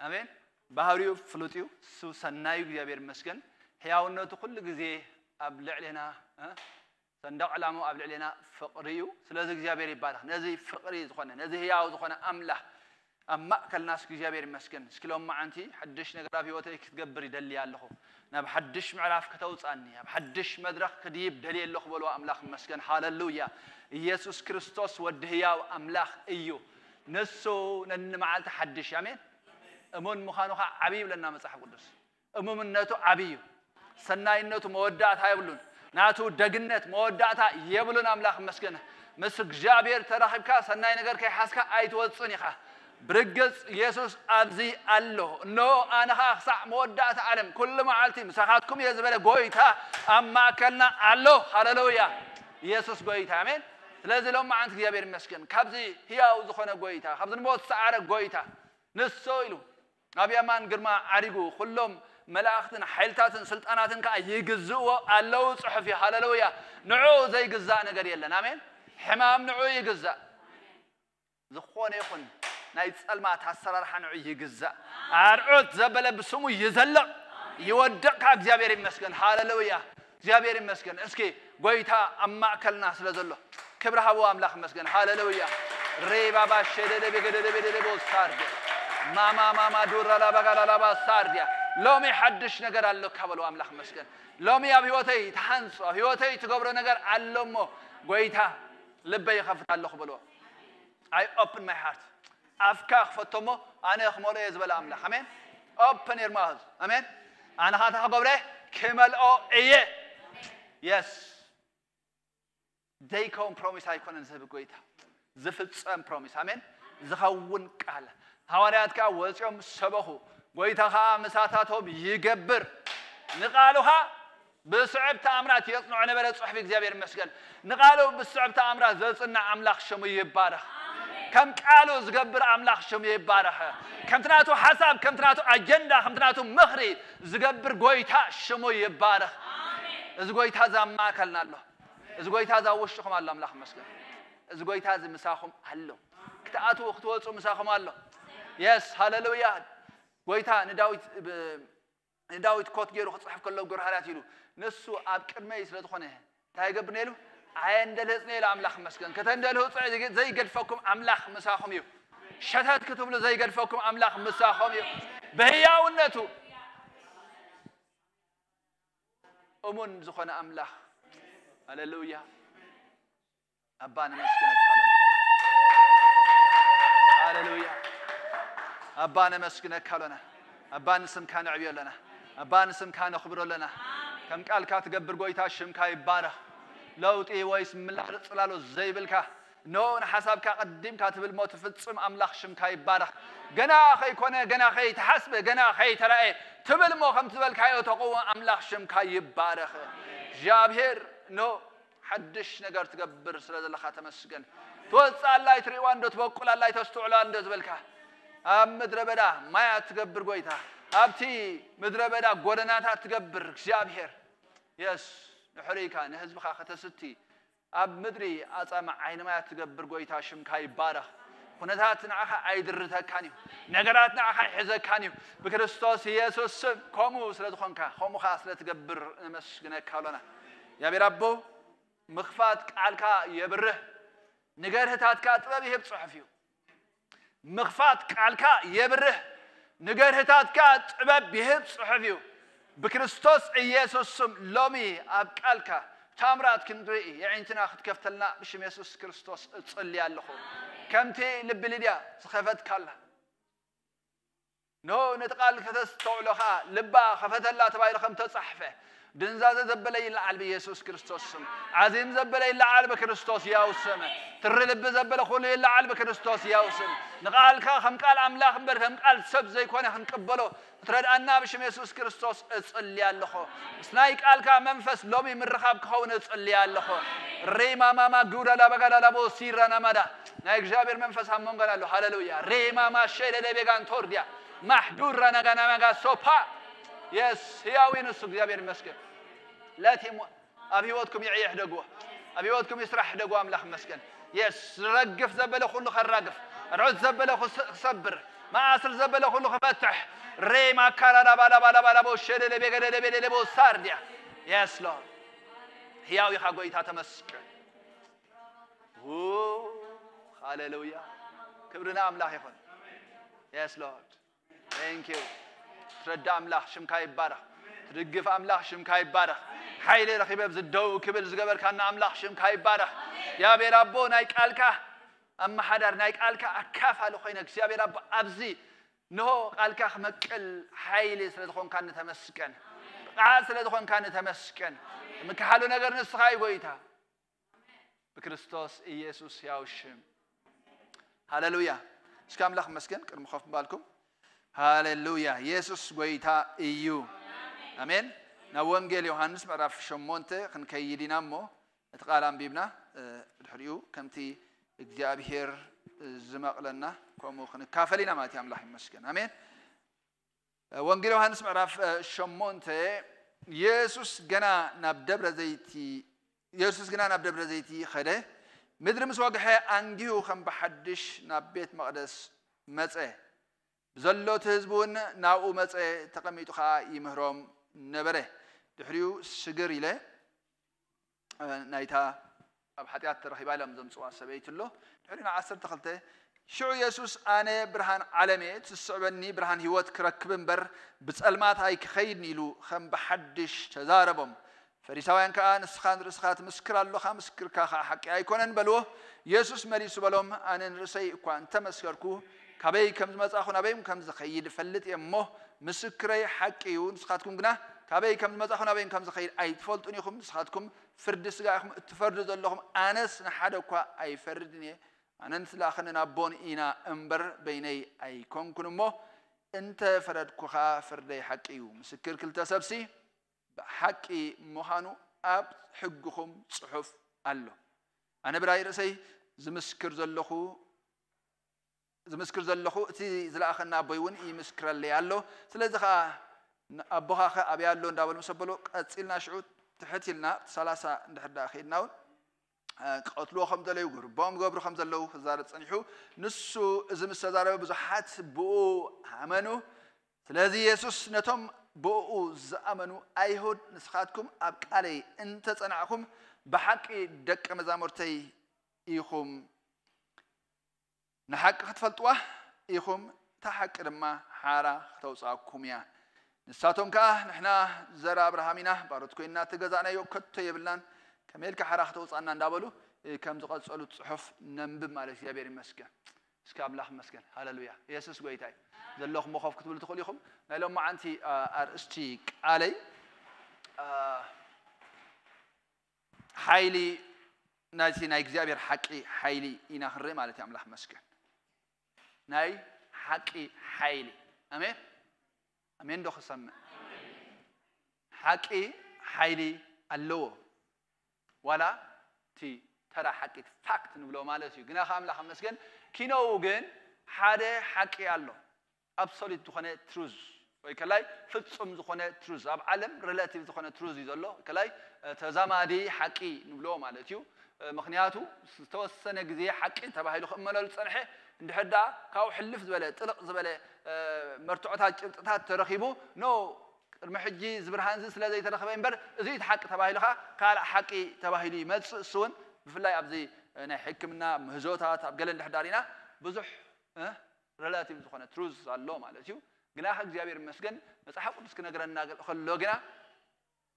ኣሜን። ባህሪኡ ፍሉጥ እዩ። እሱ ሰናዩ እግዚኣብሔር ይመስገን። ሕያውነቱ ኩሉ ግዜ ኣብ ልዕሌና፣ እ፣ ሰንደቕ ዕላማኡ ኣብ ልዕሌና ፍቕሪ እዩ። ስለዚ እግዚኣብሔር ይባረኽ። ነዚ ፍቕሪ ዝኾነ፣ ነዚ ሕያው ዝኾነ ኣምላኽ ኣብ ማእከልና እስኪ እግዚኣብሔር ይመስገን። እስኪ ሎም መዓንቲ ሓድሽ ነገር ኣብ ህይወተይ ክትገብር ይደሊ ኣለኹ። ናብ ሓድሽ ምዕራፍ ከተውፃኒ፣ ኣብ ሓድሽ መድረኽ ክድይብ ደልየ ኣለኹ በልዎ። ኣምላኽ ይመስገን። ሃለሉያ። ኢየሱስ ክርስቶስ ወዲ ህያው ኣምላኽ እዩ። ንሱ ነንመዓልቲ ሓድሽ። ኣሜን። እሙን ምዃኑ ከዓ ዓብዪ ይብለና መጽሓፍ ቅዱስ። እሙምነቱ ዓብዪ እዩ። ሰናይነቱ መወዳእታ የብሉን። ናቱ ደግነት መወዳእታ የብሉን። ኣምላኽ ይመስገን። ምስ እግዚኣብሔር ተራኺብካ ሰናይ ነገር ከይሓዝካ ኣይትወፅን ኢኻ። ብርግጽ የሱስ ኣብዚ ኣሎ። እነሆ ኣነ ኸኣ ክሳዕ መወዳእታ ዓለም ኩሉ መዓልቲ ምሳኻትኩም እየ ዝበለ ጎይታ ኣብ ማእከልና ኣሎ። ሃለሉያ። የሱስ ጎይታ። ኣሜን። ስለዚ ሎም መዓንቲ እግዚኣብሔር ይመስገን። ካብዚ ህያው ዝኾነ ጎይታ፣ ካብዚ ንሞት ዝሰዓረ ጎይታ ንሶ ኢሉ ኣብ የማን ግርማ ዓሪጉ፣ ኩሎም መላእኽትን ሓይልታትን ስልጣናትን ከኣ ይግዝእዎ ኣለዉ ጽሑፍ እዩ። ሃለሉያ። ንዑ ዘይግዛእ ነገር የለን። ኣሜን። ሕማም ንዑ ይግዛእ። ዝኾነ ይኹን ናይ ጸልማት ኣሰራርሓ ንዑ ይግዛእ። ኣርዑት ዘበለ ብስሙ ይዘልቕ፣ ይወድቕ። ካብ እግዚኣብሔር ይመስገን። ሃለሉያ። እግዚኣብሔር ይመስገን። እስኪ ጎይታ ኣብ ማእከልና ስለ ዘሎ ክብሪ ሃብዎ ኣምላኽ ይመስገን። ሃለሉያ። ሬባባ ሸደደቤ ገደደቤ ደደቦ ሳርድያ። ማማ ማማ ዱራ ላባ ጋላ ላባ ሳርድያ። ሎሚ ሓድሽ ነገር ኣለካ በሎ ኣምላኽ ይመስገን። ሎሚ ኣብ ህይወተይ ትሓንሶ፣ ኣብ ህይወተይ ትገብሮ ነገር ኣሎ እሞ ጎይታ ልበይ ይኸፍት ኣለኹ በሎ። I open my heart. ኣፍካ ክፈቶ እሞ ኣነ ክመልኦ እየ ዝበለ ኣምላኽ። ኣሜን። Open your mouth. ኣሜን። ኣነ ኻታ ክገብረ ክመልኦ እየ። የስ። ዘይከውን ፕሮሚስ ኣይኮነን ዝህብ ጎይታ። ዝፍጸም ፕሮሚስ። ኣሜን። ዝኸውን ቃል። ሃዋርያት ከኣ ወፂኦም ሰበኹ። ጎይታ ኸኣ ምሳታቶም ይገብር። ንቃሉ ኸኣ ብስዕብ ተኣምራት የጽንዖ ነበረ ጽሑፍ። እግዚኣብሔር ይመስገን። ንቃሉ ብስዕብ ተኣምራት ዘጽንዕ ኣምላኽ ሽሙ ይባረኽ። ከም ቃሉ ዝገብር ኣምላኽ ሽሙ ይባረኽ። ከምቲ ናቱ ሓሳብ፣ ከምቲ ናቱ ኣጀንዳ፣ ከምቲ ናቱ ምኽሪ ዝገብር ጎይታ ሽሙ ይባረኽ። እዚ ጎይታ እዚ ኣብ ማእከልና ኣሎ። እዚ ጎይታ እዚ ኣብ ውሽጥኹም ኣሎ። ኣምላኽ ይመስገን። እዚ ጎይታ እዚ ምሳኹም ኣሎ። ክትኣትዉ ክትወፁ ምሳኹም ኣሎ። የስ። ሃለሉያ። ጎይታ ንዳዊት ብ- ንዳዊት ኮት ገይሩ ክፅሕፍ ከሎ ግብረ ሃርያት ኢሉ ንሱ ኣብ ቅድመይ ስለ ዝኾነ እንታይ ይገብር ነይሩ? ኣየንደልህፅን ኢሉ። ኣምላኽ ይመስገን። ከተንደልህፁ ዘይገድፈኩም ኣምላኽ ምሳኹም እዩ። ሸተት ክትብሉ ዘይገድፈኩም ኣምላኽ ምሳኹም እዩ። ብህያውነቱ እሙን ዝኾነ ኣምላኽ። ሃሌሉያ። ኣባ ነመስግነካ ኣሎና። ሃሌሉያ። ኣባ ነመስግነካ ኣሎና። ኣባ ንስምካ ነዕብዮ ኣለና። ኣባ ንስምካ ነኽብሮ ኣለና። ከም ቃልካ ትገብር ጎይታ ሽምካ ይባረኽ። ለውጢ ወይስ ምላል ጽላሎት ዘይብልካ፣ ኖ ንሓሳብካ ቀዲምካ ትብል እሞ ትፍጽም ኣምላኽ ሽምካ ይባረኽ። ገና ከይኮነ፣ ገና ከይተሓስበ፣ ገና ከይተራእየ ትብል እሞ ከም ዝበልካዮ ተቕውም ኣምላኽ ሽምካ ይባረኽ። እግዚኣብሔር ኖ ሓድሽ ነገር ትገብር ስለ ዘለኻ ተመስገን። ትወፅእ ኣላ ኣይትርእይዋ እንዶ፣ ትበቁል ኣላ ኣይተስትውዕላ እንዶ ዝበልካ፣ ኣብ ምድረ በዳ ማያት ትገብር ጎይታ፣ ኣብቲ ምድረ በዳ ጎደናታት ትገብር እግዚኣብሔር፣ የስ፣ ንሕርይካ ንህዝብኻ ከተስቲ ኣብ ምድሪ ኣጻምእ ዓይኒ ማያት ትገብር ጎይታ ሽምካ ይባረኽ። ኩነታት ንዓኻ ኣይድርተካን እዩ። ነገራት ንዓኻ ኣይሕዘካን እዩ። ብክርስቶስ ኢየሱስ ስም ከምኡ ስለ ዝኾንካ፣ ከምኡ ኸኣ ስለ ትገብር ነመስግነካ ኣሎና። እግዚኣብሔር ኣቦ፣ ምኽፋት ቃልካ የብርህ፣ ንገርህታትካ ጥበብ ይህብ ጽሑፍ እዩ። ምኽፋት ቃልካ የብርህ፣ ንገርህታትካ ጥበብ ይህብ ጽሑፍ እዩ። ብክርስቶስ ኢየሱስ ስም ሎሚ ኣብ ቃልካ ታምራት ክንርኢ የዒንትና ክትከፍተልና ብሽም የሱስ ክርስቶስ እጽሊ ኣለኹ። ከምቲ ልቢ ሊድያ ዝኸፈትካላ፣ ኖ ነቲ ቃል ከተስተውዕሎ ኸኣ ልባ ኸፈተላ ተባሂሉ ከም ተጻሕፈ፣ ድንዛዘ ዘበለ ይለዓል ብኢየሱስ ክርስቶስ ስም። ዓዚም ዘበለ ይለዓል ብክርስቶስ ያው ስም። ትሪ ልቢ ዘበለ ኩሉ ይለዓል ብክርስቶስ ያው ስም። ንቃልካ ከም ቃል ኣምላኽ እምበር ከም ቃል ሰብ ዘይኮነ ክንቅበሎ ክትረድኣና ብሽም የሱስ ክርስቶስ እጽሊ ኣለኹ። ምስ ናይ ቃልካ መንፈስ ሎሚ ምርኻብ ክኸውን እጽሊ ኣለኹ። ሬማ ማማ ጉዳ ላባጋዳ ላቦ ሲራ ናማዳ ናይ እግዚኣብሔር መንፈስ ኣብ መንጎና ኣሎ። ሃሌሉያ። ሬማ ማሸለ ለቤጋን ቶርዲያ ማሕዱራ ናጋና ማጋ ሶፓ። የስ፣ ህያው እዩ ንሱ። እግዚኣብሔር ይመስገን። ለቲሞ ኣብ ህይወትኩም ይዕየ ሕደግዎ። ኣብ ህይወትኩም ይስራሕ ሕደግዎ። ኣምላኽ ይመስገን። የስ፣ ዝረግፍ ዘበለ ኩሉ ከራግፍ፣ ርዑት ዘበለ ክስ-፣ ክሰብር፣ ማእስር ዘበለ ኩሉ ክፈትሕ። ሬማ ካራዳ ባላ ባላ ባላ ቦ ሸደለ ቤገደለ ቤደለ ቦ ሳርዲያ። Yes Lord። ሕያው ኢኻ ጎይታ፣ ተመስገን። ው፣ ሃሌሉያ። ክብሪ ንኣምላኽ ይኹን። Yes Lord። Thank you። ትረዳ ኣምላኽ ሽምካ ይባረኽ። ትድግፍ ኣምላኽ ሽምካ ይባረኽ። ሓይሊ ረኺበ ኣብዚ ደው ክብል ዝገበርካና ኣምላኽ ሽምካ ይባረኽ። እግዚኣብሔር ኣቦ፣ ናይ ቃልካ ኣመሓዳሪ፣ ናይ ቃልካ ኣካፋሊ ኮይነ እግዚኣብሔር ኣቦ፣ ኣብዚ ንሆ ቃልካ ክመቅል ሓይሊ ስለ ዝኾንካኒ ተመስገን። ብቕዓት ስለ ዝኾንካኒ ተመስገን። ምክሓሉ ነገር ንስኻ እዩ ጎይታ። ብክርስቶስ ኢየሱስ ያው ሽም። ሃሌሉያ። እስኪ ኣምላኽ መስገን ቅድሚ ኮፍ ምባልኩም። ሃሌሉያ። ኢየሱስ ጎይታ እዩ። ኣሜን። ናብ ወንጌል ዮሃንስ ምዕራፍ ሸሞንተ ክንከይድ ኢና እሞ፣ እቲ ቃል ኣንቢብና፣ እ፣ ድሕሪኡ ከምቲ እግዚኣብሔር ዝመቕለና ከምኡ ክንካፈል ኢና ማለት እዩ። ኣምላኽ ይመስገን። ኣሜን። ወንጌል ዮሃንስ ምዕራፍ፣ እ፣ ሸሞንተ፣ ኢየሱስ ገና ናብ ደብረ ዘይቲ፣ ኢየሱስ ግና ናብ ደብረ ዘይቲ ኸደ፣ ምድሪ ምስ ወግሐ ኣንጊሁ ከም ብሓድሽ ናብ ቤት መቕደስ መጸ። ብዘሎ እቲ ህዝቢ እውን ናብኡ መጸ፣ ተቐሚጡ ኸዓ ይምህሮም ነበረ። ድሕሪኡ ስግር ኢለ፣ እ፣ ናይታ ኣብ ሓጢኣት ተረኺባ ኢሎም ዘምጽዋ ሰበይቲ ኣሎ። ድሕሪኡ ዓሰርተ ክልተ፣ ሽዑ የሱስ፣ ኣነ ብርሃን ዓለም እየ፣ እቲ ዝስዕበኒ ብርሃን ህይወት ክረክብ እምበር ብጸልማት ኣይክኸይድን ኢሉ ከም ብሓድሽ ተዛረቦም። ፈሪሳውያን ከኣ፣ ንስኻ ንርእስኻ ትምስክር ኣሎኻ፣ ምስክርካ ከኣ ሓቂ ኣይኮነን በልዎ። የሱስ መሊሱ በሎም፣ ኣነ ንርእሰይ እኳ እንተመስከርኩ፣ ካበይ ከም ዝመጻኹ ናበይ ከም ዝኸይድ እፈልጥ እየ እሞ፣ ምስክረይ ሓቂ እዩ። ንስኻትኩም ግና ካበይ ከም ዝመጻኹ ናበይ ከም ዝኸይድ ኣይትፈልጡን ኢኹም። ንስኻትኩም ፍርዲ ስጋ ኢኹም እትፈርዱ ዘለኹም፣ ኣነስ ንሓደ እኳ ኣይፈርድን እየ። ኣነን ዝላኸንን ኣቦን ኢና እምበር በይነይ ኣይኮንኩን እሞ፣ እንተ ፈረድኩኻ ፍርደይ ሓቂ እዩ። ምስክር ክልተ ሰብሲ ብሓቂ ምዃኑ ኣብ ሕግኹም ጽሑፍ ኣሎ። ኣነ ብራይ ርእሰይ ዝምስክር ዘለኹ፣ ዝምስክር ዘለኹ፣ እቲ ዝለኣኸና ኣቦይ እውን ይምስክረለይ ኣሎ። ስለዚ ኸዓ፣ ን-፣ ኣቦኻ ኸ ኣበይ ኣሎ እንዳበሉ ምስ ኣበሎ፣ ቀጺልና ሽዑ ትሕት ኢልና፣ እቲ ሰላሳ እንድሕር ደኣ ኸይድና እውን፣ እ፣ ክቐትልዎ ከም ዘለዉ፣ ግርቦም ገብሩ ከም ዘለዉ ክዛረብ ጸኒሑ። ንሱ እዚ ምስ ተዛረበ፣ ብዙሓት ብኡ ኣመኑ። ስለዚ የሱስ ነቶም ብኡ ዝኣመኑ ኣይሁድ፣ ንስኻትኩም ኣብ ቃለይ እንተ ጸናዕኩም፣ ብሓቂ ደቀ መዛሙርተይ ኢኹም። ንሓቂ ክትፈልጥዋ ኢኹም፣ እታ ሓቂ ድማ ሓራ ክተውጽኣኩም እያ። ንሳቶም ከኣ፣ ንሕና ዘር ኣብርሃም ኢና፣ ባሮት ኮይንና እተገዛእናዮ ከቶ የብልናን፣ ከመይ ኢልካ ሓራ ክተውጽኣና እንዳበሉ፣ እ፣ ከም ዝቐጸሉ ጽሑፍ ነንብብ ማለት። እግዚኣብሔር ይመስገን። እስኪ ኣምላኽ ይመስገን። ሃሌሉያ። የሱስ ጎይታ እዩ። ዘለኹም ኮፍ ክትብሉ ትኽእሉ ኢኹም። ናይ ሎማዓንቲ፣ አ፣ ኣርእስቲ ቃለይ፣ አ፣ ሓይሊ ናይቲ ናይ እግዚኣብሔር ሓቂ ሓይሊ ኢና ክንርኢ ማለት እዩ። ኣምላኽ መስገን። ናይ ሓቂ ሓይሊ። ኣሜን። ኣሜን ዶ ክሰምዕ? ሓቂ ሓይሊ ኣለዎ። ዋላ እቲ ተራ ሓቂ፣ ፋክት ንብሎ ማለት እዩ። ግና ከ ኣምላኽ መስገን፣ ኪኖኡ ግን ሓደ ሓቂ ኣሎ። ኣብሶሉት ዝኾነ ትሩዝ ወይ ከላይ ፍጹም ዝኾነ ትሩዝ፣ ኣብ ዓለም ሪላቲቭ ዝኾነ ትሩዝ እዩ ዘሎ። ከላይ፣ እ፣ ተዛማዲ ሓቂ ንብሎ ማለት እዩ። እ፣ ምኽንያቱ ዝተወሰነ ግዜ ሓቂ ተባሂሉ ክእመነሉ ዝጸንሐ፣ እንድሕር ደኣ ካብኡ ሕልፍ ዝበለ፣ ጥልቕ ዝበለ፣ እ፣ መርትዖታት፣ ጭብጥታት ተረኺቡ፣ ኖ፣ ቅድሚ ሕጂ እዚ ብርሃን እዚ ስለ ዘይተረኸበ እምበር፣ እዚ እቲ ሓቂ ተባሂሉ ኸዓ ካልእ ሓቂ ተባሂሉ ይመጽእ። እሱ እውን ብፍላይ ኣብዚ፣ እ፣ ናይ ሕክምና ምህዞታት ኣብ ገለ እንድሕር ደኣ ርኢና ብዙሕ፣ እ፣ ሪላቲቭ ዝኾነ ትሩዝ ኣሎ ማለት እዩ። ግና ከ እግዚኣብሔር ይመስገን መጽሓፍ ቅዱስ ክነግረና ከሎ ግና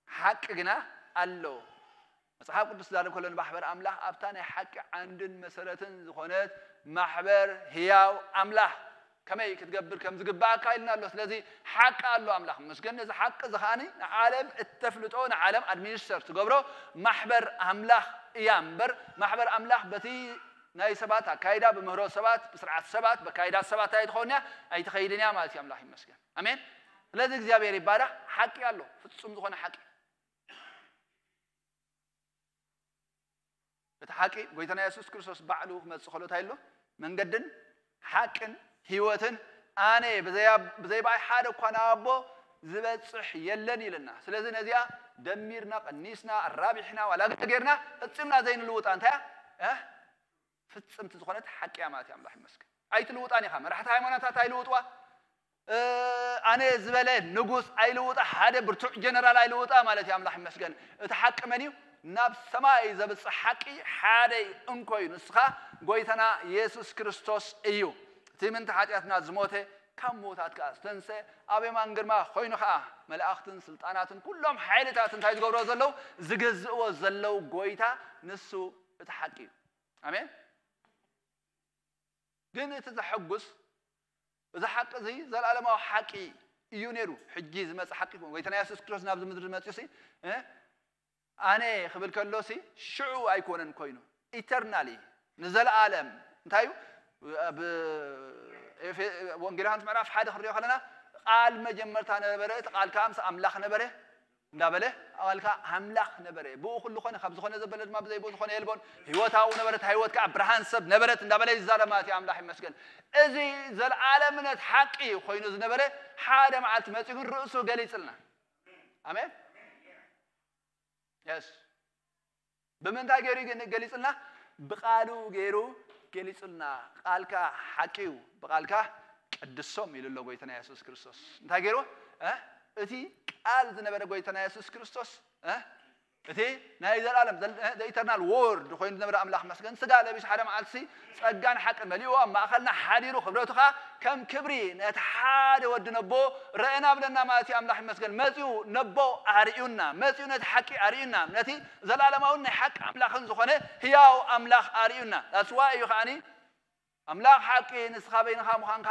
ሓቂ ግና ኣሎ። መጽሓፍ ቅዱስ ዝዛረብ ከሎ ንማሕበር ኣምላኽ ኣብታ ናይ ሓቂ ዓንድን መሰረትን ዝኾነት ማሕበር ህያው ኣምላኽ ከመይ ክትገብር ከም ዝግባኣካ ኢልና ኣሎ። ስለዚ ሓቂ ኣሎ ኣምላኽ ይመስገን። ነዚ ሓቂ እዚ ከኣ ንዓለም እተፍልጦ፣ ንዓለም ኣድሚኒስተር ትገብሮ ማሕበር ኣምላኽ እያ እምበር፣ ማሕበር ኣምላኽ በቲ ናይ ሰባት ኣካይዳ፣ ብምህሮ ሰባት፣ ብስርዓት ሰባት፣ ብኣካይዳ ሰባት ኣይትኸውን እያ፣ ኣይትኸይድን እያ ማለት እዩ። ኣምላኽ ይመስገን። ኣሜን። ስለዚ እግዚኣብሔር ይባረኽ። ሓቂ ኣሎ፣ ፍጹም ዝኾነ ሓቂ። እቲ ሓቂ ጎይታና የሱስ ክርስቶስ ባዕሉ ክመጽእ ከሎ እንታይ ኣሎ? መንገድን ሓቅን ህይወትን ኣነ እየ፣ ብዘይ ኣብ-፣ ብዘይ ብኣይ ሓደ እኳ ናብ ኣቦ ዝበጽሕ የለን ኢልና። ስለዚ ነዚኣ ደሚርና፣ ቀኒስና፣ ኣራቢሕና፣ ዋላ ገለ ጌርና ፈጺምና ዘይንልውጣ እንታይ እያ? እ? ፍጽምቲ ዝኾነት ሓቂ እያ ማለት እዩ። ኣምላኽ ይመስገን። ኣይትልውጣን ኢኻ። መራሕቲ ሃይማኖታት ኣይልውጥዋ። ኣነ ዝበለ ንጉስ ኣይልውጣ፣ ሓደ ብርቱዕ ጀነራል ኣይልውጣ ማለት እዩ። ኣምላኽ ይመስገን። እቲ ሓቂ መን እዩ? ናብ ሰማይ ዘብጽሕ ሓቂ ሓደ እንኮ እዩ፣ ንስኻ ጎይታና የሱስ ክርስቶስ እዩ። እቲ ምእንቲ ሓጢኣትና ዝሞተ፣ ካብ ምዉታት ከኣ ዝተንሰ፣ ኣብ የማን ግርማ ኮይኑ ከኣ መላእኽትን ስልጣናትን ኩሎም ሓይልታት እንታይ ዝገብሮ ዘለዉ? ዝገዝእዎ ዘለዉ ጎይታ ንሱ እቲ ሓቂ እዩ። ኣሜን። ግን እቲ ዘሐጉስ፣ እዚ ሓቂ እዚ ዘለኣለማዊ ሓቂ እዩ ነይሩ። ሕጂ ዝመጽእ ሓቂ ይኮን። ጎይታና የሱስ ክርስቶስ ናብዚ ምድሪ መጺኡ ሲ፣ እ? ኣነ ክብል ከሎ ሲ፣ ሽዑ ኣይኮነን ኮይኑ። ኢተርናሊ፣ ንዘለኣለም። እንታይ እዩ? ኣብ ኤፌ-፣ ወንጌል ዮሃንስ ምዕራፍ ሓደ ክንሪኦ ከለና፣ ቃል መጀመርታ ነበረ፣ እቲ ቃል ከኣ ምስ ኣምላኽ ነበረ። እንዳበለ፣ ቃል ከኣ ኣምላኽ ነበረ። ብኡ ኩሉ ኾነ፣ ካብ ዝኾነ ዘበለ ድማ ብዘይ ብኡ ዝኾነ የልቦን። ህይወት ኣብኡ ነበረት፣ እታ ህይወት ከኣ ብርሃን ሰብ ነበረት እንዳበለ ይዛረብ ማለት እዩ። ኣምላኽ ይመስገን። እዚ ዘለኣለምነት ሓቂ ኮይኑ ዝነበረ ሓደ መዓልቲ መጺኡ ግን ርእሱ ገሊጽልና። ኣሜን። የስ። ብምንታይ ገይሩ ግን ገሊጽልና? ብቃሉ ገይሩ ገሊጽልና። ቃልካ ሓቂ እዩ፣ ብቃልካ ቅድሶም ኢሉ ኣሎ ጎይታና የሱስ ክርስቶስ። እንታይ ገይሩ? እ? እቲ ቃል ዝነበረ ጎይታና የሱስ ክርስቶስ፣ እ? እቲ ናይ ዘላለም ዘል-፣ እ? The eternal word ኮይኑ ዝነበረ ኣምላኽ መስገን ስጋ ለቢሱ ሓደ መዓልቲ ጸጋን ሓቂ መሊኡ ኣብ ማእኸልና ሓዲሩ ክብረቱ ኸኣ ከም ክብሪ ነቲ ሓደ ወዲ ነቦ ረእና ብለና ማለት እዩ። ኣምላኽ ይመስገን። መጺኡ ነቦ ኣርእዩና፣ መጺኡ ነቲ ሓቂ ኣርእዩና፣ ነቲ ዘላለማውን ናይ ሓቂ ኣምላኽን ዝኾነ ህያው ኣምላኽ ኣርእዩና። That's why እዩ ከኣኒ ኣምላኽ ሓቂ ንስኻ በይንኻ ምዃንካ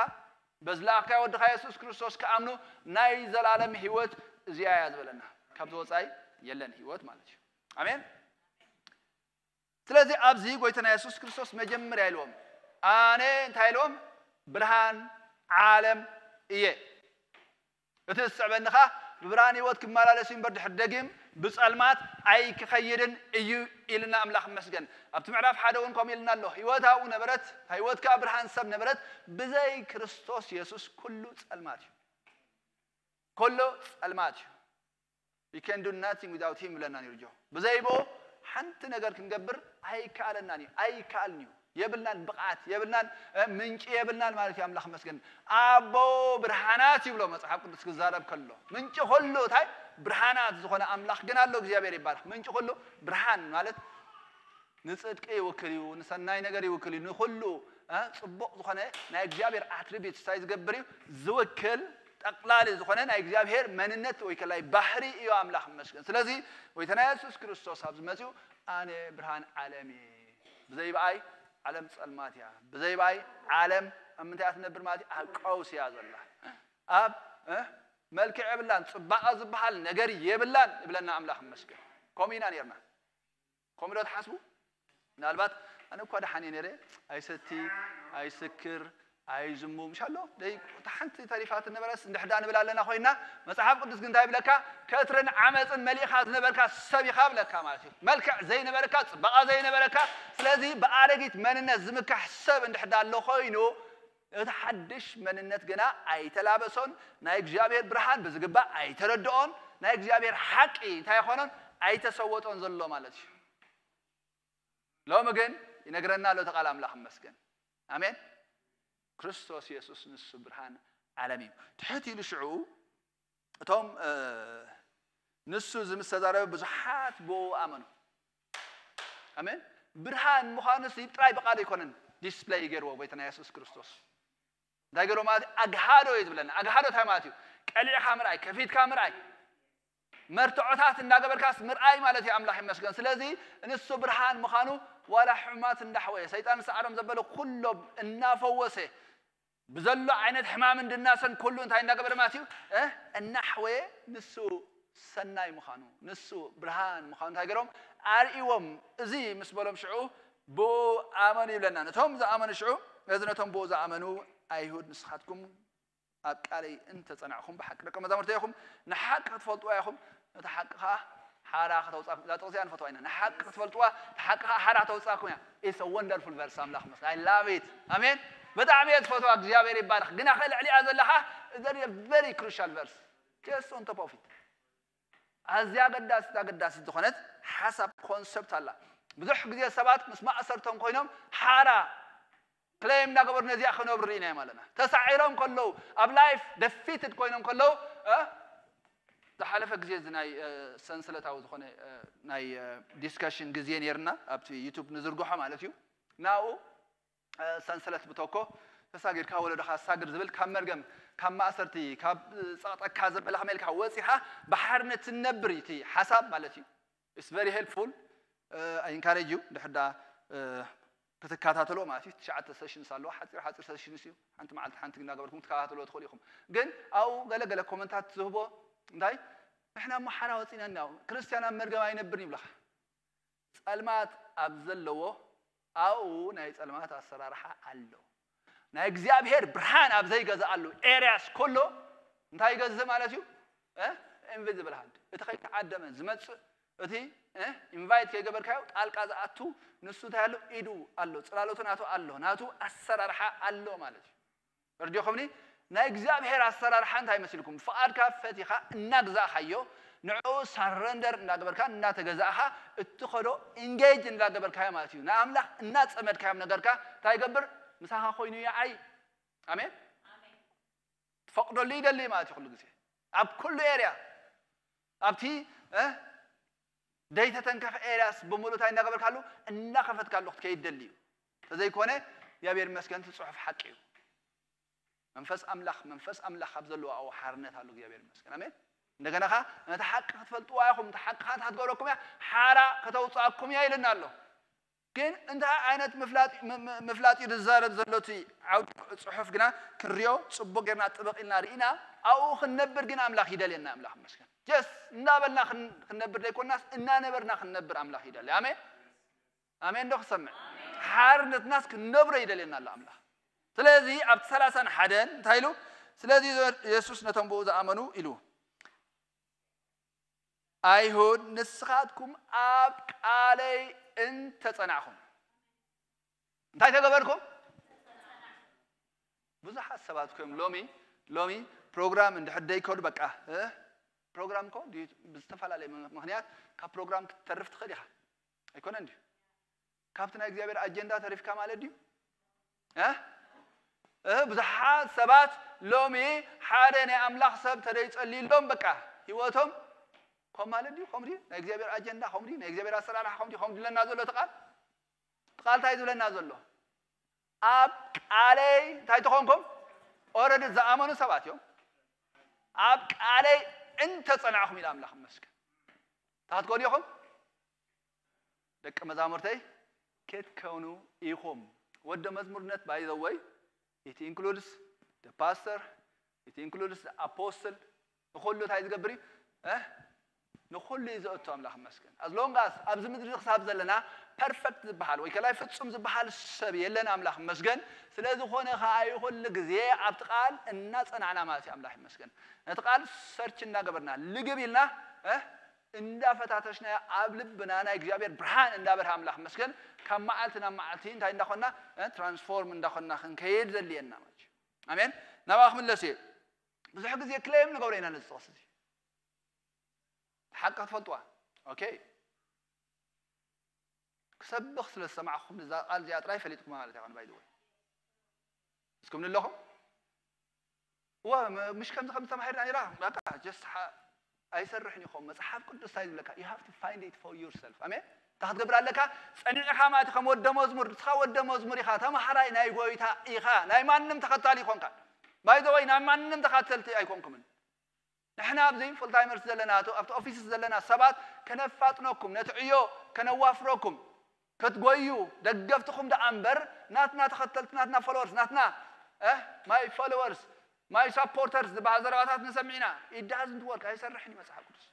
በዚ ለኣኽካዮ ወድኻ የሱስ ክርስቶስ ክኣምኑ ናይ ዘላለም ህይወት እዚኣ እያ ዝበለና። ካብዚ ወጻኢ የለን ህይወት ማለት እዩ። ኣሜን። ስለዚ ኣብዚ ጎይታና የሱስ ክርስቶስ መጀመርያ ኢልዎም፣ ኣነ እንታይ ኢልዎም? ብርሃን ዓለም እየ። እቲ ዝስዕበኒ ኸኣ ብብርሃን ህይወት ክመላለስ እዩ እምበር ድሕሪ ደጊም ብጸልማት ኣይክኸይድን እዩ ኢልና ኣምላኽ ይመስገን። ኣብቲ ምዕራፍ ሓደ እውን ከምኡ ኢልና ኣሎ። ህይወት ኣብኡ ነበረት፣ ህይወት ከኣ ብርሃን ሰብ ነበረት። ብዘይ ክርስቶስ የሱስ ኩሉ ጸልማት እዩ። ኩሉ ጸልማት እዩ። We can do nothing without him ይብለና ነይሩ ጆ። ብዘይ ብኡ ሓንቲ ነገር ክንገብር ኣይከኣለናን እዩ፣ ኣይከኣልን እዩ። የብልናን ብቕዓት፣ የብልናን፣ እ፣ ምንጪ የብልናን ማለት እዩ። ኣምላኽ መስገን። ኣቦ ብርሃናት ይብሎ መጽሓፍ ቅዱስ ክዛረብ ከሎ። ምንጪ ኩሉ እንታይ? ብርሃናት ዝኾነ ኣምላኽ ግን ኣሎ፣ እግዚኣብሔር ይባረኽ። ምንጪ ኩሉ ብርሃን ማለት ንጽድቂ ይውክል እዩ፣ ንሰናይ ነገር ይውክል እዩ፣ ንኹሉ፣ እ፣ ጽቡቕ ዝኾነ ናይ እግዚኣብሔር ኣትሪቢዩትስ እንታይ ዝገብር እዩ? ዝውክል ጠቕላሊ ዝኾነ ናይ እግዚኣብሔር መንነት ወይ ከላይ ባህሪ እዩ ኣምላኽ መስገን። ስለዚ ጎይታና የሱስ ክርስቶስ ኣብዚ መጺኡ ኣነ ብርሃን ዓለም እየ፣ ብዘይ ብኣይ ዓለም ጸልማት እያ፣ ብዘይ ብኣይ ዓለም ኣብ ምንታይ እያ ትነብር ማለት እዩ? ኣብ ቀውሲ እያ ዘላ። ኣብ፣ እ፣ መልክዕ የብላን፣ ጽባቐ ዝበሃል ነገር የብላን ይብለና ኣምላኽ መስገን። ከምኡ ኢና ነርና። ከምኡ ዶ ትሓስቡ? ምናልባት ኣነ እኳ ደሓን እየ ነይረ፣ ኣይሰቲ፣ ኣይስክር፣ ኣይዝሙ፣ ምሽ ኣሎ? ደይ፣ እታ ሓንቲ ተሪፋት ነበረስ እንድሕዳ ንብል ኣለና ኮይና፣ መጽሓፍ ቅዱስ ግን እንታይ ይብለካ? ከትርን ዓመጽን መሊእኻ ዝነበርካ ሰብ ኢኻ ብለካ ማለት እዩ። መልክዕ ዘይነበረካ፣ ጽባቐ ዘይነበረካ፣ ስለዚ ብኣረጊት መንነት ዝምካሕ ሰብ እንድሕዳ ኣሎ ኮይኑ፣ እቲ ሓድሽ መንነት ግና ኣይተላበሶን፣ ናይ እግዚኣብሔር ብርሃን ብዝግባእ ኣይተረድኦን፣ ናይ እግዚኣብሔር ሓቂ እንታይ ይኾኖን ኣይተሰወጦን ዘሎ ማለት እዩ። ሎሚ ግን ይነግረና ኣሎ እቲ ቃል ኣምላኽ ይመስገን። ኣሜን። ክርስቶስ የሱስ ንሱ ብርሃን ዓለም እዩ። ትሕት ኢሉ ሽዑ እቶም፣ እ፣ ንሱ እዚ ምስ ተዛረበ ብዙሓት ብኡ ኣመኑ። ኣሜን። ብርሃን ምዃኑ ሲ ጥራይ ብቃሉ ኣይኮነን ዲስፕለይ ገይርዎ ጎይታና የሱስ ክርስቶስ። እንታይ ገይርዎ ማለት እዩ? ኣግሃዶ እዩ ዝብለና። ኣግሃዶ እንታይ ማለት እዩ? ቀሊዕካ ምርኣይ፣ ከፊትካ ምርኣይ፣ መርትዖታት እንዳገበርካስ ምርኣይ ማለት እዩ። ኣምላኽ ይመስገን። ስለዚ ንሱ ብርሃን ምዃኑ ዋላ ሕማት እንዳሕወየ፣ ሰይጣን ዝሰዓሮም ዘበለ ኩሎም እናፈወሰ፣ ብዘሎ ዓይነት ሕማምን ድናሰን ኩሉ እንታይ እንዳገበረ ማለት እዩ? እ? እናሕወየ ንሱ ሰናይ ምዃኑ፣ ንሱ ብርሃን ምዃኑ እንታይ ገይሮም? ኣርእይዎም። እዚ ምስ በሎም ሽዑ ብኡ ኣመኑ ይብለና። ነቶም ዝኣመኑ ሽዑ፣ እዚ ነቶም ብኡ ዝኣመኑ ኣይሁድ ንስኻትኩም ኣብ ቃለይ እንተጸናዕኹም ብሓቂ ደቀ መዛሙርተይ ኢኹም፣ ንሓቂ ክትፈልጥዋ ኢኹም፣ ነታ ሓቂ ኸኣ ሓራ ከተውጻእኩም። እዛ ጥቕሲ እዚኣ ንፈትዋ ኢና። ንሓቂ ክትፈልጥዋ፣ እታ ሓቂ ኸኣ ሓራ ተውጻእኩም እያ። It's a wonderful verse፣ ኣምላኽ ይመስገን። I love it። ኣሜን። ብጣዕሚ እየ ዝፈትዋ፣ እግዚኣብሔር ይባረኽ። ግና ከ ልዕሊኣ ዘለኻ፣ it's a very crucial verse። Just on top of it። ኣዝያ ኣገዳሲት፣ ኣገዳሲት ዝኾነት ሓሳብ ኮንሰፕት ኣላ። ብዙሕ ግዜ ሰባት ምስ ማእሰርቶም ኮይኖም ሓራ ክሌም እናገበሩ ነዚኣ ክነብሩ ርኢናዮም ኣለና። ተሳዒሮም ከለዉ፣ ኣብ ላይፍ ደፊትድ ኮይኖም ከለዉ፣ እ፣ ዝሓለፈ ግዜ እዚ ናይ፣ እ፣ ሰንሰለታዊ ዝኾነ፣ እ፣ ናይ፣ እ፣ ዲስከሽን ግዜ ነይርና፣ ኣብቲ ዩቱብ ንዝርግሖ ማለት እዩ። ናብኡ፣ እ፣ ሰንሰለት ብተኮ ተሳጊርካ ወለዶኻ ኣሳግር ዝብል ካብ መርገም፣ ካብ ማእሰርቲ፣ ካብ፣ እ፣ ጸቕጠካ ዘበለ ከመይ ኢልካ ወጺኻ ብሓርነት ትነብር እዩ እቲ ሓሳብ ማለት እዩ። It's very helpful. I encourage you ድሕር ዳ፣ እ፣ ክትከታተሎ ማለት እዩ። ትሽዓተ ሴሽንስ ኣለዎ። ሓፂር ሓፂር ሴሽንስ እዩ። ሓንቲ መዓልቲ ሓንቲ እናገበርኩም ክትከታተልዎ ትኽእሉ ኢኹም። ግን ኣብኡ ገለ ገለ ኮመንታት ዝህቦ እንታይ፣ ንሕና እሞ ሓራ ወፂና እኒኣ፣ ክርስትያን ኣብ መርገም ኣይነብርን ይብለኻ። ጸልማት ኣብ ዘለዎ ኣብኡ ናይ ጸልማት ኣሰራርሓ ኣሎ። ናይ እግዚኣብሔር ብርሃን ኣብ ዘይገዝኣሉ ኤርያስ ከሎ እንታይ ይገዝእ ማለት እዩ? እ? ኢንቪዚብል ሃንድ። እቲ ከይተዓደመ ዝመጽእ፣ እቲ፣ እ፣ ኢንቫይት ከይገበርካዮ ጣልቃ ዝኣቱ፣ ንሱ እንታይ ኣሎ? ኢዱ ኣሎ፣ ጽላሎቱ ናቱ ኣሎ፣ ናቱ ኣሰራርሓ ኣሎ ማለት እዩ። ርዲኹምኒ? ናይ እግዚኣብሔር ኣሰራርሓ እንታይ መሲልኩም? ፍቓድካ ፈቲኻ እናግዛእኻዮ፣ ንዕኡ ሳረንደር እናገበርካ እናተገዛእኻ እትኸዶ ኢንጌጅ እንዳገበርካዮ ማለት እዩ። ንኣምላኽ እናጸመድካዮም ነገርካ እንታይ ይገብር? ምሳኻ ኮይኑ ይዓይ። ኣሜን። ትፈቕደሉ ይደሊ ማለት እዩ ኩሉ ግዜ። ኣብ ኩሉ ኤርያ፣ ኣብቲ፣ እ፣ ደይተተንከፈ ኤርያስ ብምሉእ እንታይ እናገበርካሉ? እናኸፈትካሉ ክትከይድ ደሊ እዩ። ተዘይኮነ እግዚኣብሔር ይመስገን እቲ ጽሑፍ ሓቂ እዩ። መንፈስ ኣምላኽ፣ መንፈስ ኣምላኽ ኣብ ዘለዎ ኣብኡ ሓርነት ኣሎ። እግዚኣብሔር ይመስገን። ኣሜን። እንደገና ኸዓ ነቲ ሓቂ ክትፈልጥዋ ኢኹም፣ እቲ ሓቂ ኸዓ እንታይ ክትገብረኩም እያ? ሓራ ከተውፅኣኩም እያ ኢልና ኣሎ። ግን እንታይ ዓይነት ምፍላጥ፣ ም-፣ ም-፣ ምፍላጥ እዩ ዝዛረብ ዘሎ እቲ ዓውዲ ጽሑፍ ግና ክንሪኦ ጽቡቕ ጌርና ጥብቕ ኢልና ርኢና፣ ኣብኡ ክንነብር ግን ኣምላኽ ይደልየና። ኣምላኽ ይመስገን። ጀስ እንዳበልና ክን-፣ ክንነብር ዘይኮናስ እናነበርና ክንነብር ኣምላኽ ይደሊ። ኣሜን። ኣሜን ዶ ክሰምዕ? ሓርነትናስ ክንነብሮ ይደልየና ኣሎ ኣምላኽ። ስለዚ ኣብቲ ሰላሳን ሓደን እንታይ ኢሉ? ስለዚ የሱስ ነቶም ብኡ ዝኣመኑ ኢሉ፣ "ኣይሁድ ንስኻትኩም ኣብ ቃለይ እንተጸናዕኹም" እንታይ ተገበርኩም? ብዙሓት ሰባት ኮይም ሎሚ፣ ሎሚ ፕሮግራም እንድሕር ደይከዱ በቃ፣ እ? ፕሮግራም እኮ ድዩ ብዝተፈላለየ ም-፣ ምኽንያት ካብ ፕሮግራም ክትተርፍ ትኽእል ኢኻ። ኣይኮነን ድዩ? ካብቲ ናይ እግዚኣብሔር ኣጀንዳ ተሪፍካ ማለት ድዩ? እ? እ፣ ብዙሓት ሰባት ሎሚ ሓደ ናይ ኣምላኽ ሰብ ተደይጸልዩሎም በቃ ህይወቶም ከም ማለት ድዩ? ከምኡ ድዩ? ናይ እግዚኣብሔር ኣጀንዳ ከምኡ ድዩ? ናይ እግዚኣብሔር ኣሰራርሓ ከምኡ ድዩ? ከምኡ ድዩ ዝብለና ዘሎ እቲ ቃል? እቲ ቃል እንታይ ዝብለና ዘሎ? ኣብ ቃለይ እንታይ ተኾንኩም? ኦረዲ ዝኣመኑ ሰባት እዮም። ኣብ ቃለይ እንተጸናዕኹም ኢሉ ኣምላኽ ይመስገን። እንታይ ክትኮኑ ኢኹም? ደቂ መዛሙርተይ ክትከውኑ ኢኹም። ወደ መዝሙርነት by the way it includes the pastor, it includes the apostle። ንኹሉ እንታይ ዝገብር እዩ? እ? ንኹሉ እዩ ዘእቱ ኣምላኽ ይመስገን። As long as ኣብዚ ምድሪ ክሳብ ዘለና ፐርፈክት ዝበሃል ወይ ከላይ ፍጹም ዝበሃል ሰብ የለን ኣምላኽ ይመስገን። ስለ ዝኾነ ኸዓ እዩ ኩሉ ግዜ ኣብቲ ቃል እናጸናዕና ማለት እዩ ኣምላኽ ይመስገን። ነቲ ቃል ሰርች እናገበርና ልግብ ኢልና፣ እ? እንዳፈታተሽና ኣብ ልብና ናይ እግዚኣብሔር ብርሃን እንዳበርሃ ኣምላኽ ይመስገን። ካብ መዓልቲ ናብ መዓልቲ እንታይ እንዳኾንና? እ? ትራንስፎርም እንዳኾንና ክንከይድ ዘድልየና ማለት እዩ። ኣሜን። ናብኣ ክምለስ እየ። ብዙሕ ግዜ ክሌም ንገብሮ ኢና ነዚ ጥቕሲ እዚ። ሓቂ ክትፈልጥዋ። ኦኬ። ክሰብኽ ስለ ዝሰማዕኹም እዛ ቃል እዚኣ ጥራይ ፈሊጥኩማ ማለት ኣይኮነ፣ by the way። እስኩም ንለኹም? እዋ፣ ም-፣ ምሽ ከምዚ ከም ዝተማሂርና ነይራ፣ በቃ፣ just ሓ-፣ ኣይሰርሕን ይኾም። መጽሓፍ ቅዱስ እንታይ ዝብለካ? You have to find it for yourself። ኣሜን? እንታይ ክትገብር ኣለካ? ጸኒዕኻ ማለት ከም ወደ መዝሙር፣ ንስኻ ወደ መዝሙር ኢኻ፣ ተማሃራይ ናይ ጎይታ ኢኻ፣ ናይ ማንም ተኸታሊ ይኮንካ። By the way፣ ናይ ማንም ተኸተልቲ ኣይኮንኩምን። ንሕና ኣብዚ ፉል ታይመርስ ዘለና፣ ኣብቲ ኦፊስ ዘለና ሰባት ከነፋጥነኩም፣ ነቲ ዕዮ ከነዋፍረኩም፣ ክትጎዩ ደገፍትኹም ደኣ እምበር፣ ናትና ተኸተልቲ፣ ናትና ፎሎወርስ፣ ናትና፣ እ፣ my followers, my supporters ዝበሃል ዘረባታት ንሰምዕ ኢና። It doesn't work፣ ኣይሰርሕን እዩ መጽሓፍ ቅዱስ።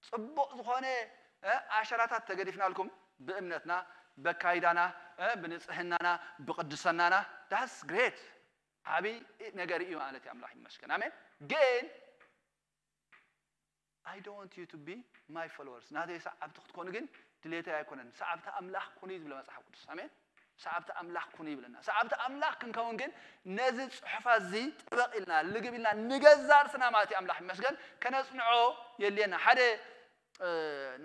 ጽቡቕ ዝኾነ፣ እ፣ ኣሸራታት ተገዲፍናልኩም ብእምነትና፣ በካይዳና፣ እ፣ ብንጽህናና፣ ብቅድሰናና። That's great። ዓቢ ነገር እዩ ማለት እዩ። ኣምላኽ ይመስገን። ኣሜን። ግን I don't want you to be my followers። ናተይ ሰዓብቲ ክትኮኑ ግን ድሌተይ ኣይኮነን። ሰዓብቲ ኣምላኽ ኩኑ እዩ ዝብለ መጽሓፍ ቅዱስ። ኣሜን። ሰዓብቲ ኣምላኽ ኩኑ ይብለና። ሰዓብቲ ኣምላኽ ክንከውን ግን ነዚ ጽሑፋት እዚ ጥበቕ ኢልና፣ ልግብ ኢልና፣ ንገዛ ርእስና ማለት እዩ። ኣምላኽ ይመስገን። ከነጽንዖ የድልየና። ሓደ፣ እ፣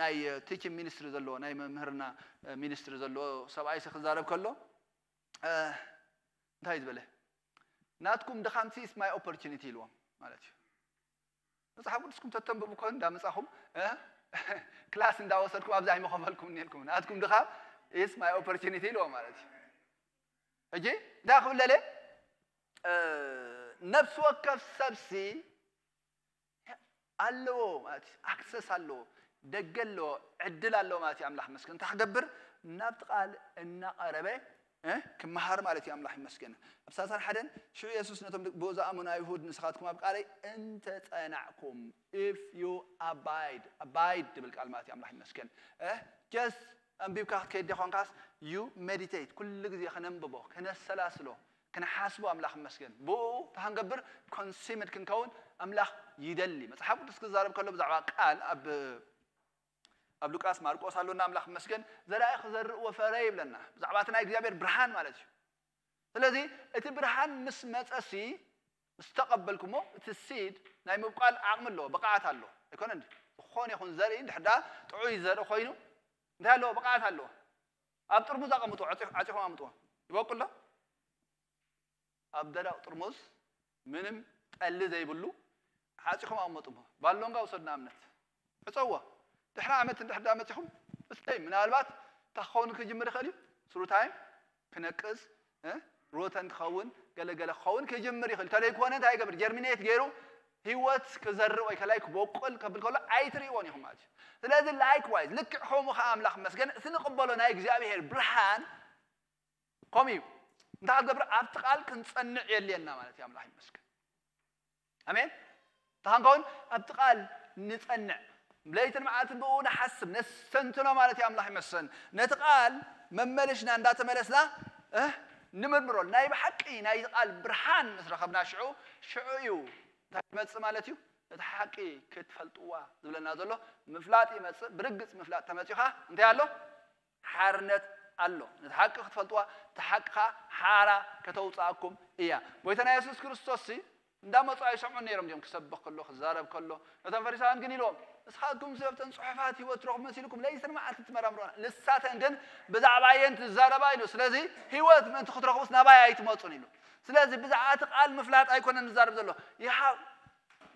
ናይ ቲቺንግ ሚኒስትሪ ዘለዎ፣ ናይ መምህርና፣ እ፣ ሚኒስትሪ ዘለዎ ሰብኣይ ሲ ክዛረብ ከሎ፣ እንታይ ዝበለ ናትኩም ድኻምሲ is my opportunity ኢልዎም ማለት እዩ። መፅሓፍ ቅዱስኩም ተተንብቡ ኮን እንዳመፃኹም ክላስ እንዳወሰድኩም ኣብዚ ኣይመኸፈልኩም እኒልኩም ናትኩም ድኻም is my opportunity ኢልዎም ማለት እዩ። ሕጂ እንታይ ክብለለ ነፍሲ ወከፍ ሰብሲ ኣለዎ ማለት እዩ። ኣክሰስ ኣለዎ፣ ደገ ኣለዎ፣ ዕድል ኣለዎ ማለት እዩ። ኣምላኽ መስገን እንታይ ክገብር ናብቲ ቃል እናቐረበ ክመሃር ማለት እዩ። ኣምላኽ ይመስገን። ኣብ ሳሳን ሓደን ሽዑ የሱስ ነቶም ብኡ ዝኣመኑ ኣይሁድ ንስኻትኩም ኣብ ቃለይ እንተጸናዕኩም if you abide abide ድብል ቃል ማለት እዩ። ኣምላኽ ይመስገን። just ኣንቢብካ ክትከይድ ዲኾንካስ you meditate ኩሉ ግዜ ከነንብቦ ከነሰላስሎ ክንሓስቦ ኣምላኽ ይመስገን። ብኡ ተኸንገብር ኮንሲምድ ክንከውን ኣምላኽ ይደሊ። መጽሓፍ ቅዱስ ክዛረብ ከሎ ብዛዕባ ቃል ኣብ ኣብ ሉቃስ ማርቆስ ኣሎና ኣምላኽ ይመስገን። ዘራኢ ክዘርእ ወፈረ ይብለና ብዛዕባ እቲ ናይ እግዚኣብሔር ብርሃን ማለት እዩ። ስለዚ እቲ ብርሃን ምስ መጸሲ ምስ ተቐበልኩሞ እቲ ሲድ ናይ ምብቋል ዓቕሚ ኣለዎ፣ ብቕዓት ኣለዎ። ኣይኮነ እንዲ ዝኾነ ይኹን ዘርኢ እንድሕር ደኣ ጥዑይ ዘርኢ ኮይኑ እንታይ ኣለዎ? ብቕዓት ኣለዎ። ኣብ ጥርሙዝ ኣቐምጥዎ፣ ዓጺኹም ኣምጥዎ። ይበቁል ዶ? ኣብ ደረቕ ጥርሙዝ ምንም ጠሊ ዘይብሉ ዓጺኹም ኣቐምጥዎ። ባሎንጋ ውሰዱ ንኣብነት። ዕጸዎ። ድሕሪ ዓመት እንድሕር ደኣ መጺኹም እስተይ ምናልባት እንታይ ክኸውን ክጅምር ይኽእል እዩ? ስሩ ታይም ክነቅዝ እ? ሮተን ክኸውን ገለገለ ክኸውን ክጅምር ይኽእል። ተለይኮነ እንታይ ይገብር? ጀርሚኔት ገይሩ ህይወት ክዘርእ ወይ ከላይ ክቦቅል ከብል ከሎ ኣይትርእይዎን ኢኹም ማለት እዩ። ስለዚ ላይክዋይዝ ልክዕ ከምኡ ከዓ ኣምላኽ መስገን እቲ ንቕበሎ ናይ እግዚኣብሔር ብርሃን ከምኡ እዩ። እንታይ ክገብር ኣብቲ ቃል ክንጸንዕ የድልየና ማለት እዩ። ኣምላኽ ይመስገን። ኣሜን። ተኸንከውን ኣብቲ ቃል ንጸንዕ ለይትን መዓልትን ብኡ ንሓስብ ነስተንትኖ ማለት እዩ። ኣምላኽ ይመስገን። ነቲ ቃል መመለሽና እንዳተመለስና እ ንምርምሮ ናይ ብሓቂ ናይ ቃል ብርሃን ምስ ረኸብና ሽዑ ሽዑ እዩ እንታይ ይመጽእ ማለት እዩ። እቲ ሓቂ ክትፈልጥዋ ዝብለና ዘሎ ምፍላጥ ይመጽእ። ብርግጽ ምፍላጥ ተመጺኻ እንታይ ኣሎ? ሓርነት ኣሎ። ነቲ ሓቂ ክትፈልጥዋ እቲ ሓቂ ኸዓ ሓራ ከተውፅኣኩም እያ። ጎይታና የሱስ ክርስቶስ ሲ እንዳመፁ ኣይሰምዑን ነይሮም እዮም ክሰብኽ ከሎ ክዛረብ ከሎ። ነቶም ፈሪሳውያን ግን ኢልዎም ንስኻትኩም ሰብተን ፅሑፋት ህይወት ትረኽቡ መሲልኩም ለይትን መዓልቲ ትመራምሩና ንሳተን ግን ብዛዕባ የን ትዛረባ ኢሉ። ስለዚ ህይወት ምእንቲ ክትረኽቡስ ናባይ ኣይትመፁን ኢሉ። ስለዚ ብዛዕባ እቲ ቃል ምፍላጥ ኣይኮነን ንዛረብ ዘሎ ይሃብ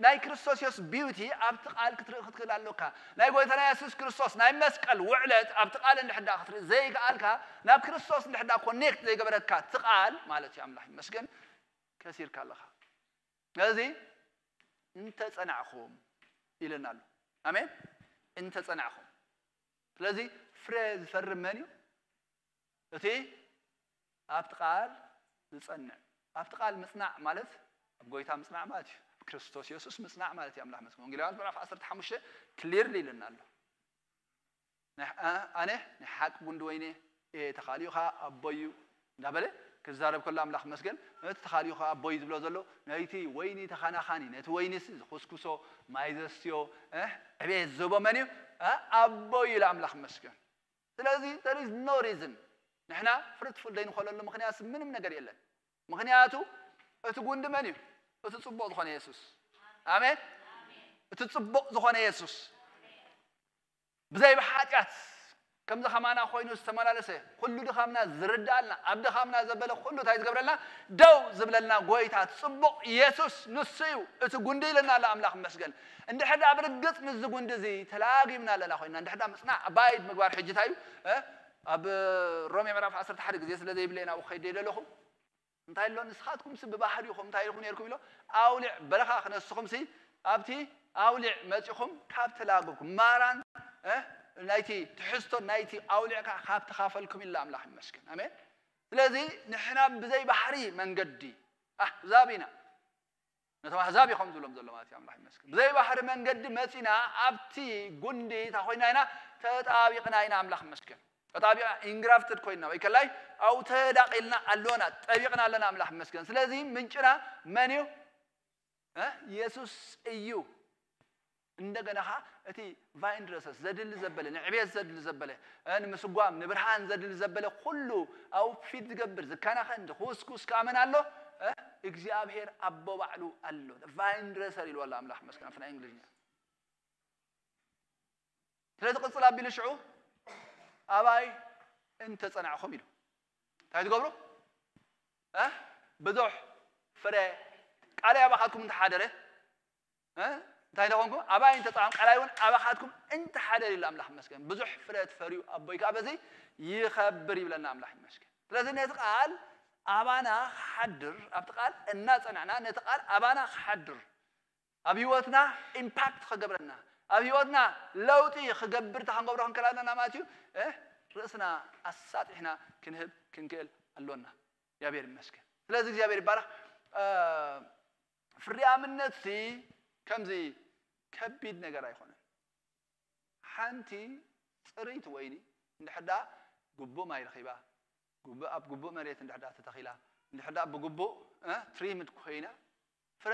ናይ ክርስቶስ የሱስ ቢዩቲ ኣብቲ ቃል ክትርኢ ክትክእል ኣለካ። ናይ ጎይታና የሱስ ክርስቶስ ናይ መስቀል ውዕለት ኣብቲ ቃል እንድሕዳ ክትርኢ ዘይከኣልካ ናብ ክርስቶስ እንድሕዳ ኮኔክት ዘይገበረካ እቲ ቃል ማለት እዩ ኣምላኽ ይመስገን ከሲርካ ኣለኻ። ስለዚ እንተጸናዕኹም ኢለና ኣሎ። ኣሜን። እንተጸናዕኹም ስለዚ ፍረ ዝፈርም መን እዩ? እቲ ኣብቲ ቃል ዝጸንዕ ኣብቲ ቃል ምጽናዕ ማለት ኣብ ጎይታ ምጽናዕ ማለት እዩ። ኣብ ክርስቶስ የሱስ ምጽናዕ ማለት እዩ። ኣምላኽ መስገን ወንጌል ዮሃንስ ምዕራፍ ዓሰርተ ሓሙሽተ ክሊርሊ ኢልና ኣሎ። ኣነ ናይ ሓቂ ጉንዲ ወይኒ እየ ተኻልዩ ኸዓ ኣቦይ እዩ እንዳበለ ክዛረብ ከሎ ኣምላኽ መስገን እቲ ተኻልዩ ኸዓ ኣቦይ ዝብሎ ዘሎ ነይቲ ወይኒ ተኻናኻኒ ነቲ ወይኒ ዝኹስኩሶ ማይ ዘስትዮ ዕቤት ዝህቦ መን እዩ? ኣቦይ ኢሉ ኣምላኽ መስገን። ስለዚ there is no reason ንሕና ፍሩትፉል ዘይንኾነሉ ምኽንያት ምንም ነገር የለን። ምኽንያቱ እቲ ጉንዲ መን እዩ? እቲ ጽቡቕ ዝኾነ የሱስ። ኣሜን። እቲ ጽቡቕ ዝኾነ የሱስ ብዘይ ብሓጢኣት ከምዚ ከማና ኮይኑ ዝተመላለሰ ኩሉ ድኻምና ዝርዳልና ኣብ ድኻምና ዘበለ ኩሉ እንታይ ዝገብረልና ደው ዝብለልና ጎይታ ጽቡቕ የሱስ ንሱ እዩ። እቲ ጉንዲ ኢልና ኣሎ ኣምላኽ መስገን። እንድሕር ደኣ ብርግጽ ምስዚ ጉንዲ እዚ ተላጊብና ኣለና ኮይና እንድሕር ደኣ ምጽናዕ ኣባይድ ምግባር ሕጂ እንታይ እዩ? ኣብ ሮሜ ምዕራፍ ዓሰርተ ሓደ ግዜ ስለ ዘይብለይ ናብኡ ከይደ ዘለኹ እንታይ ኣሎ ንስኻትኩም ሲ ብባህሪኹም እንታይ ኢልኩም ነርኩም ኢሎ ኣውሊዕ በረኻ ክነስኹም ሲ ኣብቲ ኣውሊዕ መጺኹም ካብ ተላገብኩም ማራን ናይቲ ትሕዝቶ ናይቲ ኣውሊዕካ ካብ ተኻፈልኩም ኢላ ኣምላኽ ይመስገን። ኣሜን። ስለዚ ንሕና ብዘይ ባህሪ መንገዲ ኣህዛብ ኢና ነቶም ኣህዛብ እዮም ዝብሎም ዘሎ ማለት እዩ ኣምላኽ ይመስገን። ብዘይ ባህሪ መንገዲ መጺና ኣብቲ ጉንዲ እታ ኮይና ኢና ተጣቢቕና ኢና ኣምላኽ ይመስገን። ተጣቢቕና ኢንግራፍትድ ኮይና ወይ ከላይ ኣብኡ ተዳቒልና ኣሎና ጠቢቕና ኣለና ኣምላኽ ይመስገን። ስለዚ ምንጭና መን እዩ? የሱስ እዩ። እንደገና ኸዓ እቲ ቫይን ድረሰስ ዘድሊ ዘበለ ንዕቤት ዘድሊ ዘበለ ንምስጓም ንብርሃን ዘድሊ ዘበለ ኩሉ ኣውፊድ ዝገብር ዝከናኸን ዝኹስኩስ ከኣ መን ኣሎ? እግዚኣብሔር ኣቦ ባዕሉ ኣሎ። ቫይን ድረሰር ኢሉ ኣሎ ኣምላኽ መስገን ኣብቲ ናይ እንግሊዝኛ። ስለዚ ቅፅል ኣቢሉ ሽዑ ኣባይ እንተፀናዕኹም ኢሉ እንታይ ትገብሩ? እ? ብዙሕ ፍረ፣ ቃለይ ኣባኻትኩም እንተሓደረ፣ እ? እንታይ ተኾንኩም? ኣባይ እንተጸናዕኩም፣ ቃለይ እውን ኣባኻትኩም እንተሓደረ ኢሉ ኣምላኽ ይመስገን። ብዙሕ ፍረ ትፈርዩ ኣቦይ ከኣ በዚ ይኸብር ይብለና ኣምላኽ ይመስገን። ስለዚ ነቲ ቃል ኣባና ክሓድር፣ ኣብቲ ቃል እናጸናዕና ነቲ ቃል ኣባና ክሓድር፣ ኣብ ህይወትና ኢምፓክት ክገብረና፣ ኣብ ህይወትና ለውጢ ክገብር እንተ ክንገብሮ ክንክእል ኣለና ማለት እዩ። እ? ርእስና ኣሳጢሕና ክንህብ ክንክእል ኣሎና። እግዚኣብሔር ይመስገን። ስለዚ እግዚኣብሔር ይባረኽ። እ፣ ፍርያምነትሲ ከምዚ ከቢድ ነገር ኣይኮነን። ሓንቲ ጽርይቲ ወይኒ እንድሕር ደኣ ግቡእ ማይ ረኺባ፣ ግቡእ፣ ኣብ ግቡእ መሬት እንድሕር ደኣ ተተኺላ፣ እንድሕር ደኣ ብግቡእ፣ እ፣ ትሪምድ ኮይና፣ ፍረ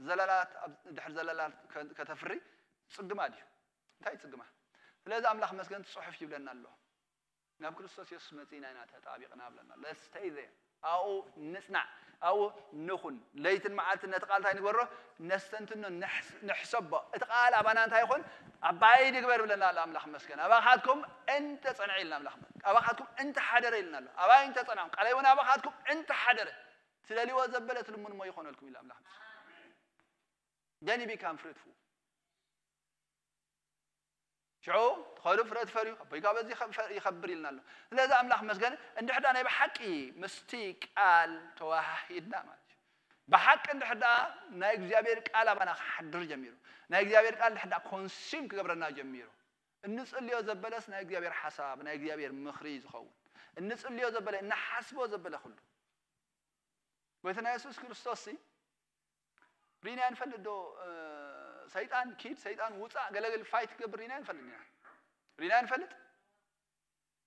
ዘለላት ኣብ፣ ድሕር ዘለላት ከ-፣ ከተፍሪ ጽግማ ድዩ? እንታይ ጽግማ? ስለዚ ኣምላኽ መስገን ጽሑፍ ይብለና ኣሎ። ናብ ክርስቶስ የሱስ መጺእና ኢና ተጣቢቕና ብለና ኣሎ። Let's stay there። ኣብኡ ንጽናዕ፣ ኣብኡ ንኹን። ለይትን መዓልትን ነቲ ቃል እንታይ ንግበሮ? ነስተንትኖ፣ ንሕስ-፣ ንሕሰቦ። እቲ ቃል ኣባና እንታይ ይኹን? ኣባይ ንግበር ብለና ኣሎ ኣምላኽ መስገን። ኣባኻትኩም እንተ ጸንዐ ኢልና ኣምላኽ መስገን። ኣባኻትኩም እንተ ሓደረ ኢልና ኣሎ። ኣባይ እንተ ጸንዐ፣ ቃለይ እውን ኣባኻትኩም እንተ ሓደረ። ትደልይዎ ዘበለ ትልምንዎ ይኾነልኩም ኢሉ ኣምላኽ መስገን። Then you become fruitful። ሽዑ ትኸዱ ፍረ ትፈርዩ፣ ኣቦይ ከኣ በዚ ይኸ-፣ ይኸብር ኢልና ኣሎ። ስለዚ ኣምላኽ መስገን፣ እንድሕር ደኣ ናይ ብሓቂ ምስቲ ቃል ተዋሃሂድና ማለት እዩ። ብሓቂ እንድሕር ደኣ ናይ እግዚኣብሔር ቃል ኣባና ክሓድር ጀሚሩ፣ ናይ እግዚኣብሔር ቃል እንድሕር ደኣ ኮንሱም ክገብረና ጀሚሩ፣ እንጽልዮ ዘበለስ ናይ እግዚኣብሔር ሓሳብ፣ ናይ እግዚኣብሔር ምኽሪ እዩ ዝኸውን። እንጽልዮ ዘበለ፣ እንሓስቦ ዘበለ ኩሉ። ጎይታና የሱስ ክርስቶስ ሲ ሪና ንፈልጥ ዶ? እ፣ ሰይጣን ኪድ፣ ሰይጣን ውጻእ፣ ገለገል ፋይት ክገብር ሪና ንፈልጥ ኢና። ሪና ንፈልጥ?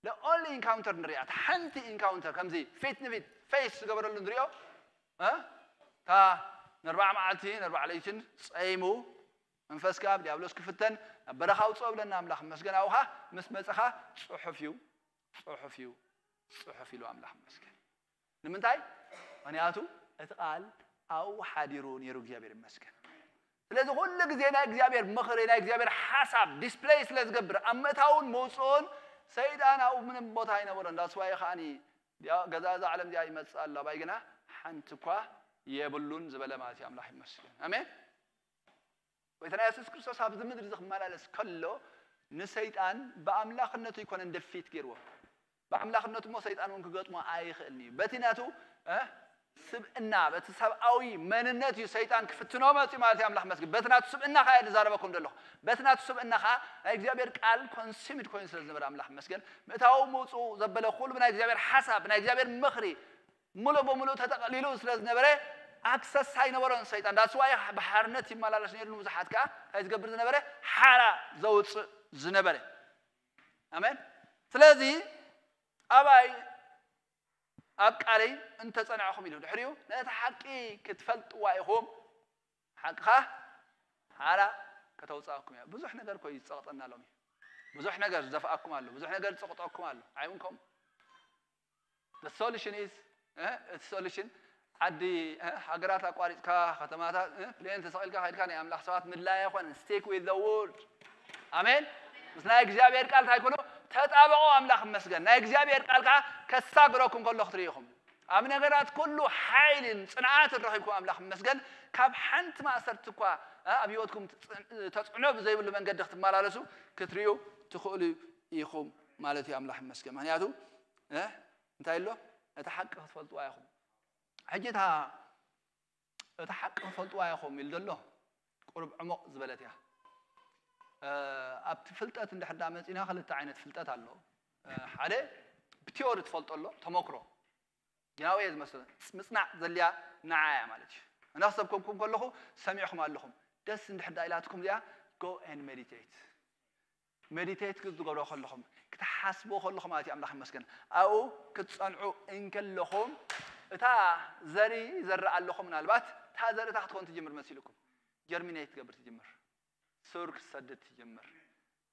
The only encounter ንሪኣ፣ እታ ሓንቲ ኢንካውንተር ከምዚ ፊት ንፊት ፌስ ዝገበረሉ ንሪኦ፣ እ? እታ ንኣርባዓ መዓልቲ ንኣርባዓ ለይትን ጸይሙ፣ መንፈስካ ብዲያብሎስ ክፍተን ናብ በረኻ ውጽኦ ብለና ኣምላኽ መስገን። ኣብኡ ኸኣ ምስ መጸኻ ጽሑፍ እዩ፣ ጽሑፍ እዩ፣ ጽሑፍ ኢሉ ኣምላኽ መስገን። ንምንታይ? ምኽንያቱ እቲ ቃል ኣብኡ ሓዲሩ ነይሩ፣ እግዚኣብሔር ይመስገን። ስለዚ ኩሉ ግዜ ናይ እግዚኣብሔር ምኽሪ፣ ናይ እግዚኣብሔር ሓሳብ ዲስፕሌይ ስለ ዝገብር፣ ኣብ ምእታውን መውፅኦን ሰይጣን ኣብኡ ምንም ቦታ ኣይነበሮን። That's why ከዓኒ ያ-፣ ገዛ እዛ ዓለም እዚኣ ይመጽእ ኣሎ፣ ኣባይ ግና ሓንቲ እኳ የብሉን ዝበለ ማለት እዩ። ኣምላኽ ይመስገን። ኣሜን። ጎይታና የሱስ ክርስቶስ ኣብዚ ምድሪ እዚ ክመላለስ ከሎ ንሰይጣን ብኣምላኽነቱ ኣይኮነን ደፊት ገይርዎ። ብኣምላኽነቱ እሞ ሰይጣን እውን ክገጥሞ ኣይኽእልን እዩ። በቲ ናቱ፣ እ፣ ስብእና፣ በቲ ሰብኣዊ መንነት እዩ ሰይጣን ክፍትኖ መፅዩ ማለት እዩ። ኣምላኽ መስገን። በቲ ናቱ ስብእና ከዓ እየ ዝዛረበኩም ዘለኹ። በቲ ናቱ ስብእና ከዓ ናይ እግዚኣብሔር ቃል ኮንሱምድ ኮይኑ ስለ ዝነበረ ኣምላኽ መስገን። ምእታው ምውፅኡ ዘበለ ኩሉ ብናይ እግዚኣብሔር ሓሳብ፣ ብናይ እግዚኣብሔር ምኽሪ፣ ሙሉእ ብሙሉእ ተጠቕሊሉ ስለ ዝነበረ ኣክሰስ ኣይነበሮን ሰይጣን። That's why ብሓርነት ይመላለስ ነይሩ። ንብዙሓት ከዓ እንታይ ዝገብር ዝነበረ? ሓራ ዘውፅእ ዝነበረ። ኣሜን። ስለዚ ኣባይ ኣብ ቃለይ እንተጸናዕኹም ኢሉ ድሕሪኡ ነቲ ሓቂ ክትፈልጥዋ ኢኹም፣ ሓቂ ኸኣ ሓራ ከተውጽኣኩም እያ። ብዙሕ ነገር እኮ እዩ ዝጸቕጠና ሎሚ። ብዙሕ ነገር ዝደፍኣኩም ኣሎ፣ ብዙሕ ነገር ዝጸቕጠኩም ኣሎ። ኣይውን ከምኡ። The solution is፣ እ፣ እቲ ሶሉሽን ዓዲ፣ እ፣ ሃገራት ኣቋሪጽካ፣ ከተማታት፣ እ፣ ፕሌን ተሰቒልካ ከይድካ ናይ ኣምላኽ ሰባት ምድላይ ኣይኮነን። Stick with the word። ኣሜን። ምስ ናይ እግዚኣብሔር ቃል እንታይ ኩኑ ተጣበቑ። ኣምላኽ ይመስገን። ናይ እግዚኣብሔር ቃል ከኣ ከሳግረኩም ከሎ ክትርእዩ ኢኹም። ኣብ ነገራት ኩሉ ሓይልን ጽንዓትን ረኺብኩም ኣምላኽ ይመስገን። ካብ ሓንቲ ማእሰርቲ እኳ፣ እ፣ ኣብ ህይወትኩም ትጽ-፣ ተጽዕኖ ብዘይብሉ መንገዲ ክትመላለሱ ክትርእዩ ትኽእሉ ኢኹም ማለት እዩ። ኣምላኽ ይመስገን። ምኽንያቱ፣ እ፣ እንታይ ኣሎ? እቲ ሓቂ ክትፈልጥዋ ኢኹም። ሕጂ እታ፣ እቲ ሓቂ ክትፈልጥዋ ኢኹም ኢሉ ዘሎ ቁሩብ ዕሙቕ ዝበለት እያ። እ፣ ኣብቲ ፍልጠት እንድሕር ዳ መጺና ክልተ ዓይነት ፍልጠት ኣሎ። እ፣ ሓደ ብቲዮሪ ትፈልጦ ኣሎ፣ ተመክሮ። ግናዊ እየ ዝመስሎ። ምጽናዕ ዘድልያ ንዓ እያ ማለት እዩ። ኣነ ክሰብከኩም ከለኹ ሰሚዕኹም ኣለኹም። ደስ እንድሕር ዳ ኢላትኩም እዚኣ፣ go and meditate። ሜዲቴት ክትገብሮ ከለኹም፣ ክትሓስቦ ከለኹም ማለት እዩ፣ ኣምላኽ ይመስገን። ኣብኡ ክትጸንዑ እንከለኹም፣ እታ ዘሪ ይዘርእ ኣለኹ፣ ምናልባት እታ ዘርእታ ክትኮን ትጅምር መሲልኩም። ጀርሚኔት ትገብር ትጅምር። ሱር ክትሰድድ ትጅምር።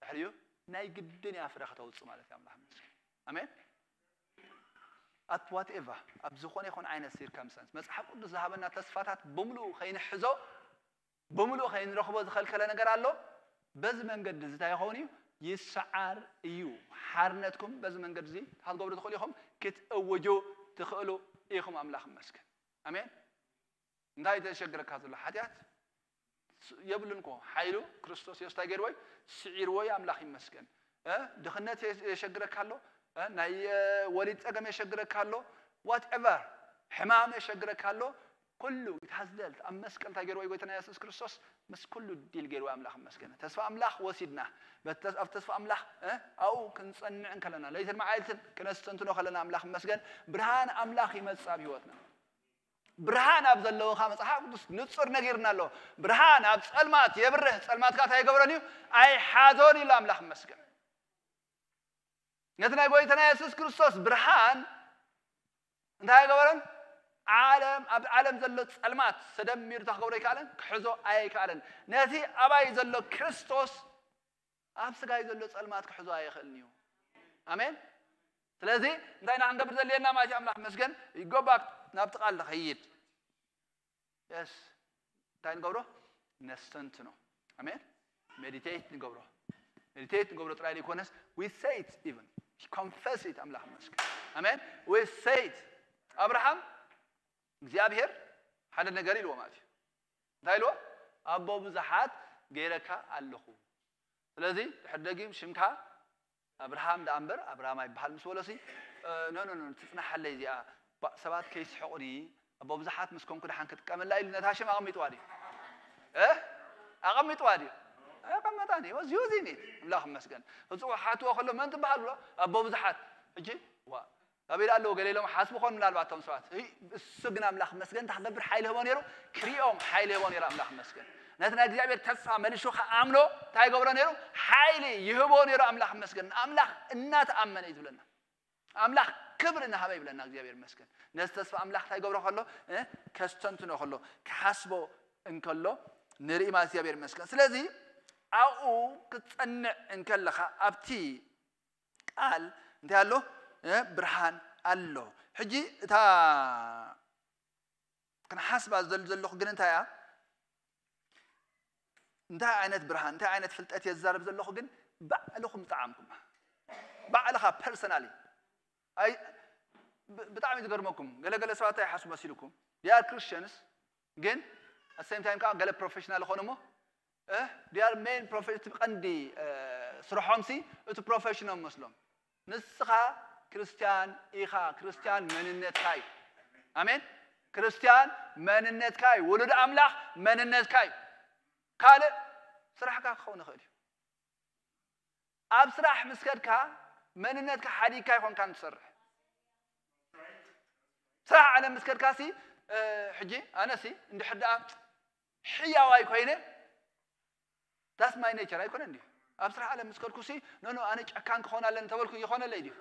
ድሕሪኡ ናይ ግድን እያ ፍረ ከተውጽእ ማለት እዩ፣ ኣምላኽ ይመስገን። ኣሜን። At whatever፣ ኣብ ዝኾነ ይኹን ዓይነት ሲርከምስታንስ፣ መጽሓፍ ቅዱስ ዝሃበና ተስፋታት ብምሉኡ ከይንሕዞ፣ ብምሉእ ከይንረኽቦ ዝኸልከለ ነገር ኣሎ። በዚ መንገዲ እዚ እንታይ ይኸውን እዩ? ይሰዓር እዩ። ሓርነትኩም በዚ መንገዲ እዚ እንታይ ክትገብሩ ትኽእሉ ኢኹም? ክትእውጁ ትኽእሉ ኢኹም ኣምላኽ ይመስገን። ኣሜን። እንታይ ተሸግረካ ዘሎ ሓጢኣት የብሉን እኮ። ሓይሉ ክርስቶስ የሱስ እንታይ ገይርዎ እዩ? ስዒርዎ እዩ። ኣምላኽ ይመስገን። ድኽነት የሸግረካ ኣሎ፣ ናይ ወሊድ ጸገም የሸግረካ ኣሎ፣ ዋትኤቨር ሕማም የሸግረካ ኣሎ፣ ኩሉ ይትሃዝለል። ኣብ መስቀል እንታይ ገይርዎ እዩ ጎይታና የሱስ ክርስቶስ? ምስ ኩሉ ዲል ገይርዎ ኣምላኽ ይመስገን። ተስፋ ኣምላኽ ወሲድና። ኣብ ተስፋ ኣምላኽ ኣብኡ ክንጸንዕ እንከለና፣ ለይትን መዓልትን ክነስተንትኖ ከለና ኣምላኽ ይመስገን። ብርሃን ኣምላኽ ይመጽእ ኣብ ህይወትና። ብርሃን ኣብ ዘለዎ ካ መጽሓፍ ቅዱስ ንጹር ነጊርና ኣሎ። ብርሃን ኣብ ጸልማት የብርህ፣ ጸልማት ካ እንታይ ይገብረን እዩ? ኣይሓዞን ኢሉ ኣምላኽ ይመስገን። ነቲ ናይ ጎይታና የሱስ ክርስቶስ ብርሃን እንታይ ኣይገበረን? ዓለም፣ ኣብ ዓለም ዘሎ ጸልማት ተደሚሩ እንታይ ክገብሮ ኣይከኣለን? ክሕዞ ኣይከኣለን። ነቲ ኣባይ ዘሎ ክርስቶስ ኣብ ስጋይ ዘሎ ጸልማት ክሕዞ ኣይኽእልን እዩ። ኣሜን። ስለዚ እንታይ ኢና ክንገብር ዘድልየና ማለት እዩ? ኣምላኽ መስገን ይጎባክ ናብቲ ቃል ንኸይድ። የስ እንታይ ንገብሮ? ነስተንትኖ። ኣሜን። ሜዲቴት ንገብሮ። ሜዲቴት ንገብሮ ጥራይ ዘይኮነስ we say it, even confess it። ኣምላኽ መስገን። ኣሜን። We say it። ኣብርሃም እግዚኣብሔር ሓደ ነገር ኢልዎ ማለት እዩ። እንታይ ኢልዎ? ኣቦ ብዙሓት ገይረካ ኣለኹ። ስለዚ ድሕር ደጊም ሽምካ ኣብርሃም ደኣ እምበር ኣብርሃም ኣይበሃል ምስ በሎሲ፣ ኖ ኖ ኖ፣ ትጽናሓለይ እዚኣ፣ ሰባት ከይስሕቑኒ፣ ኣቦ ብዙሓት ምስ ኮንኩ ደሓን ክጥቀመላ ኢሉ ነታ ሽም ኣቐሚጥዋ ድዩ? ኣቐሚጥዋ ድዩ? ኣቐመጣን። Was using it። ኣምላኽ ይመስገን። ክጽውዕ ሓትዎ ከሎ መን ትበሃል ብሎ? ኣቦ ብዙሓት። ሕጂ ዋ ኣበይ ኣለዉ ገለ ኢሎም ሓስቡ ኾን ምናልባት እቶም ሰባት። እሱ ግን ኣምላኽ መስገን እንታይ ክገብር ሓይሊ ህቦ ነይሩ? ክሪኦም ሓይሊ ህቦ ነይሩ ኣምላኽ መስገን። ነቲ ናይ እግዚኣብሔር ተስፋ መሊሹ ከኣምኖ እንታይ ይገብሮ ነይሩ? ሓይሊ ይህቦ ነይሩ ኣምላኽ መስገን። ኣምላኽ እናተኣመነ እዩ ዝብለና። ኣምላኽ ክብሪ እናሃበ ይብለና እግዚኣብሔር መስገን። ነዚ ተስፋ ኣምላኽ እንታይ ይገብሮ ከሎ? ከስተንትኖ ከሎ፣ ክሓስቦ እንከሎ ንርኢ ማለት እግዚኣብሔር መስገን። ስለዚ ኣብኡ ክትጸንዕ እንከለኻ ኣብቲ ቃል እንታይ ኣሎ? ብርሃን ኣሎ። ሕጂ እታ ክንሓስባ ዝደሊ ዘለኹ ግን እንታይ እያ? እንታይ ዓይነት ብርሃን፣ እንታይ ዓይነት ፍልጠት እየ ዝዛረብ ዘለኹ ግን ባዕልኹም ዝጠዓምኩም፣ ባዕልኻ ፐርሰናሊ። ኣይ ብጣዕሚ ዝገርመኩም፣ ገለገለ ሰባት እንታይ ይሓስቡ መሲልኩም? They are Christians ግን at same time ከዓ ገለ ፕሮፌሽናል ይኾኑ እሞ they are main profession፣ እቲ ቀንዲ ስርሖምሲ እቲ ፕሮፌሽኖም መስሎም። ንስኻ ክርስትያን ኢኻ። ክርስትያን መንነትካ እዩ። ኣሜን። ክርስትያን መንነትካ እዩ። ውሉድ ኣምላኽ መንነትካ እዩ። ካልእ ስራሕካ ክኸውን ይኽእል እዩ። ኣብ ስራሕ ምስ ከድካ መንነትካ ሓዲግካ ኣይኮንካን ትሰርሕ። ስራሕ ዓለም ምስ ከድካ ሲ ሕጂ ኣነሲ እንድሕር ደኣ ሕያዋይ ኮይነ that's my nature ኣይኮነን ድዩ? ኣብ ስራሕ ዓለም ምስ ከድኩ ሲ ኖ ኖ ኣነ ጨካን ክኾን ኣለኒ ተበልኩ ይኾነለይ ድዩ?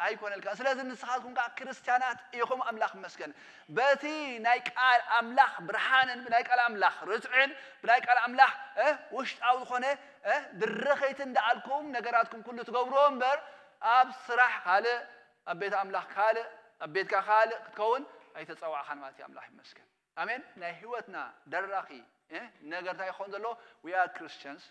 ኣይኮነልካ። ስለዚ ንስኻትኩም ከዓ ክርስትያናት ኢኹም። ኣምላኽ ይመስገን። በቲ ናይ ቃል ኣምላኽ ብርሃንን ብናይ ቃል ኣምላኽ ርትዕን ብናይ ቃል ኣምላኽ ውሽጣዊ ዝኾነ ድርኸይትን ደኣልኩም ነገራትኩም ኩሉ ትገብርዎ እምበር ኣብ ስራሕ ካልእ ኣብ ቤት ኣምላኽ ካልእ ኣብ ቤትካ ካልእ ክትከውን ኣይተፀዋዕኻን ማለት እዩ። ኣምላኽ ይመስገን። ኣሜን። ናይ ህይወትና ደራኺ ነገር እንታይ ይኸውን ዘለዎ? We are Christians።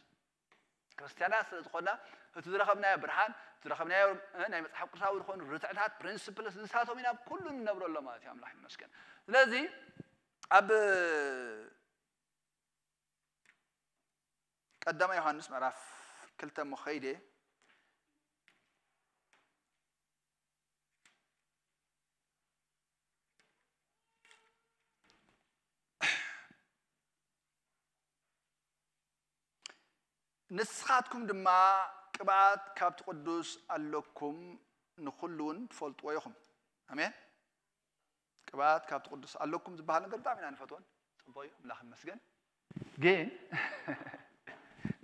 ክርስትያናት ስለ ዝኾንና እቲ ዝረኸብናዮ ብርሃን፣ ዝረኸብናዮ ናይ መፅሓፍ ቅዱሳዊ ዝኾኑ ርትዕታት፣ ፕሪንስፕልስ፣ ንሳቶም ኢና ኣብ ኩሉ ንነብረሎም ማለት እዩ። ኣምላኽ ይመስገን። ስለዚ ኣብ ቀዳማይ ዮሃንስ ምዕራፍ ክልተ እሞ ኸይደ ንስኻትኩም ድማ ቅብኣት ካብቲ ቅዱስ ኣለኩም፣ ንኹሉ እውን ትፈልጥዎ ኢኹም። ኣሜን። ቅብኣት ካብቲ ቅዱስ ኣለኩም ዝበሃል ነገር ብጣዕሚ ኢና ንፈትዎን። ጽቡቕ እዩ፣ ኣምላኽ ይመስገን። ግን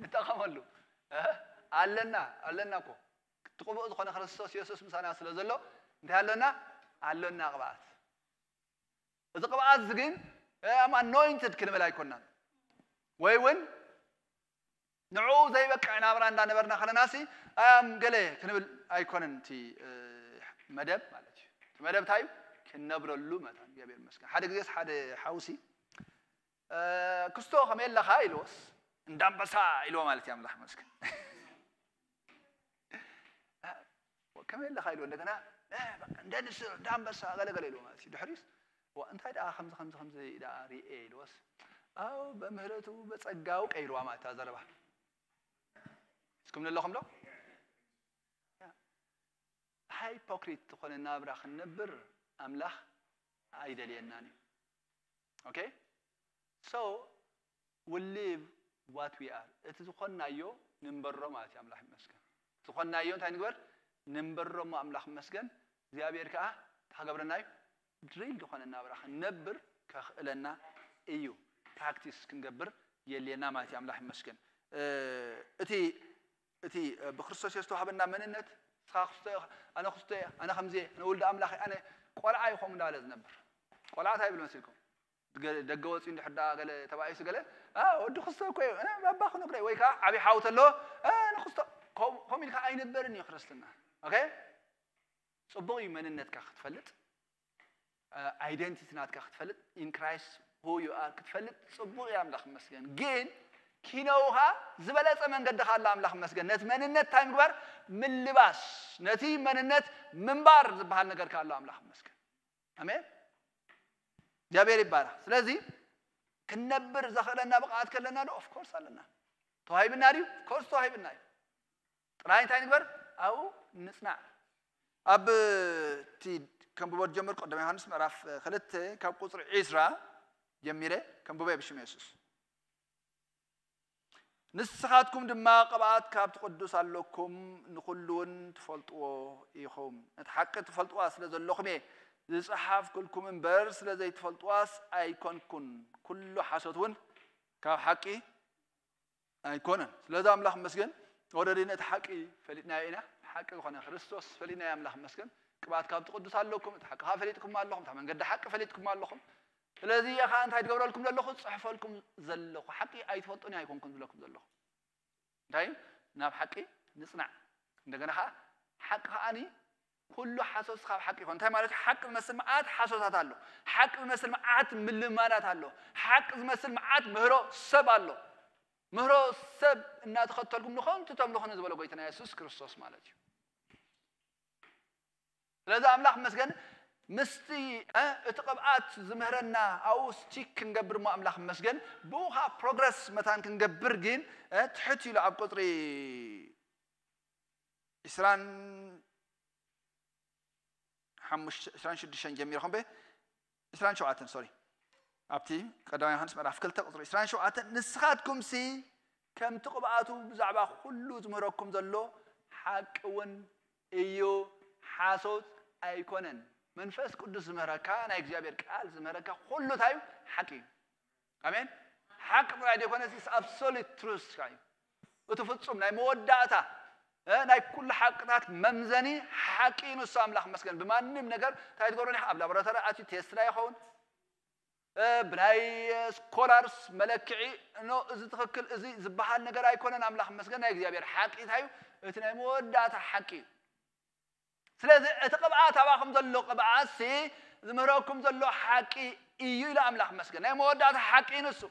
ንጠቐመሉ ኣለና ኣለና እኮ እቲ ቅቡእ ዝኾነ ክርስቶስ የሱስ ምሳና ስለ ዘሎ እንታይ ኣሎና? ኣሎና ቅብኣት። እዚ ቅብኣት እዚ ግን ኣም ኣኖይንትድ ክንብል ኣይኮናን፣ ወይ እውን ንዕኡ ዘይበቅዕ ናብራ እንዳነበርና ከለናሲ ኣም ገለ ክንብል ኣይኮነን። እቲ መደብ ማለት እዩ። እቲ መደብ እንታይ እዩ? ክንነብረሉ መታን። እግዚኣብሔር ይመስገን። ሓደ ግዜስ ሓደ ሓውሲ ክስቶ ከመይ ኣለኻ ኢልዎስ እንዳንበሳ ኢልዎ ማለት እዩ። ኣምላኽ ይመስገን። ከመይ ኣለኻ ኢልዎ እንደገና እንደ ንስር እንደ ኣንበሳ ገለገለ ኢልዎ ማለት እዩ። ድሕሪስ ዋ እንታይ ደኣ ከምዚ ከምዚ ከምዚ ደኣ ሪኤ ኢልዎስ፣ ኣው በምህረቱ በጸጋው ቀይርዋ ማለት እታ ዘረባ። እስኩም ኣለኹም ዶ? ሃይፖክሪት ዝኾነ ናብራ ክንነብር ኣምላኽ ኣይደልየናን እዩ። Okay? So we live what we are. እቲ ዝኾንናዮ ንንበሮ ማለት እዩ። ኣምላኽ ይመስገን። ዝኾንናዮ እንታይ ንግበር? ንንበሮ እሞ ኣምላኽ ይመስገን። እግዚኣብሔር ከዓ እንታይ ክገብረና እዩ? ድሪል ዝኾነ ናብራ ክንነብር ከኽእለና እዩ። ፕራክቲስ ክንገብር የልየና ማለት እዩ። ኣምላኽ ይመስገን። እቲ እቲ ብክርስቶስ የስተዋሃበና መንነት፣ ንስኻ ክስቶ ኢኻ፣ ኣነ ክስቶ እየ፣ ኣነ ከምዚ እየ፣ ኣነ ወልዲ ኣምላኽ እየ፣ ኣነ ቆልዓ እዩ ከምኡ እንዳበለ ዝነብር። ቆልዓ እንታይ ይብል መሲልኩም? ገ- ደገ ወፂኡ እንድሕር ዳ ገለ ተባኢሱ ገለ፣ "ኣ፣ ወዲ ክስቶ እኮ እዩ፣ እ፣ ባባ ክነግሮ እዩ፣ ወይ ከዓ ዓብዪ ሓው ተሎ፣ "እ፣ ንክስቶ"፣ ከም- ከምኡ ኢልካ ኣይነበርን እዩ ክርስትና። ኦኬ? ፅቡቕ እዩ መንነትካ ክትፈልጥ፣ ኣይደንቲቲ ናትካ ክትፈልጥ፣ in Christ who you are ክትፈልጥ ፅቡቕ እዩ። ኣምላኽ ይመስገን። ግን ኪነውኻ ዝበለፀ መንገዲ ኣሎ። ኣምላኽ ይመስገን። ነቲ መንነት እንታይ ምግባር? ምልባስ። ነቲ መንነት ምንባር ዝበሃል ነገር ኣሎ። ኣምላኽ ይመስገን። ኣሜን። እግዚኣብሔር ይባረክ። ስለዚ ክንነብር ዘኽእለና ብቕዓት ከለና ዶ? Of course ኣለና። ተዋሂብና ድዩ? Of course ተዋሂብና እዩ። ጥራይ እንታይ ንግበር? ኣብኡ ንጽናዕ። ኣብ እቲ ከንብቦ ጀምር፣ ቀዳማይ ዮሃንስ ምዕራፍ ክልተ ካብ ቁጽሪ ዕስራ ጀሚረ ከንብቦ ብሽም የሱስ። ንስኻትኩም ድማ ቅብኣት ካብቲ ቅዱስ ኣለኩም፣ ንኹሉ እውን ትፈልጥዎ ኢኹም። ነቲ ሓቂ ትፈልጥዋ ስለ ዘለኹም እየ ዝጸሓፍኩልኩም እምበር፣ ስለ ዘይትፈልጥዋስ ኣይኮንኩን። ኩሉ ሓሶት እውን ካብ ሓቂ ኣይኮነን። ስለዚ ኣምላኽ መስገን፣ ኦረዲ ነቲ ሓቂ ፈሊጥናዮ ኢና። ሓቂ ዝኾነ ክርስቶስ ፈሊጥናዮ፣ ኣምላኽ መስገን። ቅብኣት ካብቲ ቅዱስ ኣለኩም፣ እቲ ሓቂ ከዓ ፈሊጥኩም ኣለኹም፣ እታ መንገዲ ሓቂ ፈሊጥኩም ኣለኹም። ስለዚ እየ ከዓ እንታይ ትገብረልኩም ዘለኹ? ጽሕፈልኩም ዘለኹ። ሓቂ ኣይትፈልጡን ኣይኮንኩን ዝብለኩም ዘለኹ። እንታይ እዩ? ናብ ሓቂ ንጽናዕ። እንደገና ከዓ ሓቂ ከዓኒ ኩሉ ሓሶት ካብ ሓቂ ይኾን። እንታይ ማለት እዩ? ሓቂ ዝመስል መዓት ሓሶታት ኣሎ። ሓቂ ዝመስል መዓት ምልማዳት ኣሎ። ሓቂ ዝመስል መዓት ምህሮ ሰብ ኣሎ። ምህሮ ሰብ እናተኸተልኩም ንኸንቱ ተምልኹ ንዝበሎ ጎይታና የሱስ ክርስቶስ ማለት እዩ። ስለዚ ኣምላኽ መስገን ምስቲ፣ እ፣ እቲ ቅብኣት ዝምህረና ኣብኡ ስቲክ ክንገብር እሞ ኣምላኽ መስገን ብኡ ኸዓ ፕሮግረስ መታን ክንገብር ግን፣ እ፣ ትሕት ኢሉ ኣብ ቁጽሪ ዕስራን ሓሙሽተ፣ ዕስራን ሽዱሽተን ጀሚርኩም በ ዕስራን ሸውዓተን፣ ሶሪ፣ ኣብቲ ቀዳማይ ዮሃንስ ምዕራፍ ክልተ ቁጽሪ ዕስራን ሸውዓተን፣ ንስኻትኩምሲ ከምቲ ቅብኣቱ ብዛዕባ ኩሉ ዝምህረኩም ዘሎ ሓቂ እውን እዩ፣ ሓሶት ኣይኮነን። መንፈስ ቅዱስ ዝምህረካ፣ ናይ እግዚኣብሔር ቃል ዝምህረካ ኩሉ እንታይ እዩ? ሓቂ እዩ። ኣሜን። ሓቂ ጥራይ ዘይኮነስ፣ it's absolute truth እዩ። እቲ ፍጹም ናይ መወዳእታ፣ እ፣ ናይ ኩሉ ሓቅታት መምዘኒ ሓቂ እዩ ንሱ። ኣምላኽ መስገን። ብማንም ነገር እንታይ ትገብሮ ኢኻ? ኣብ ላቦራቶሪ ኣትዩ ቴስት ናይ ይኸውን፣ እ፣ ብናይ ስኮላርስ መለክዒ፣ ኖ፣ እዚ ትኽክል፣ እዚ ዝበሃል ነገር ኣይኮነን። ኣምላኽ መስገን። ናይ እግዚኣብሔር ሓቂ እንታይ እዩ? እቲ ናይ መወዳእታ ሓቂ እዩ። ስለዚ እቲ ቅብኣት ኣባኹም ዘሎ ቅብኣትሲ ዝምህረኩም ዘሎ ሓቂ እዩ ኢሉ ኣምላኽ መስገን። ናይ መወዳእታ ሓቂ እዩ ንሱ።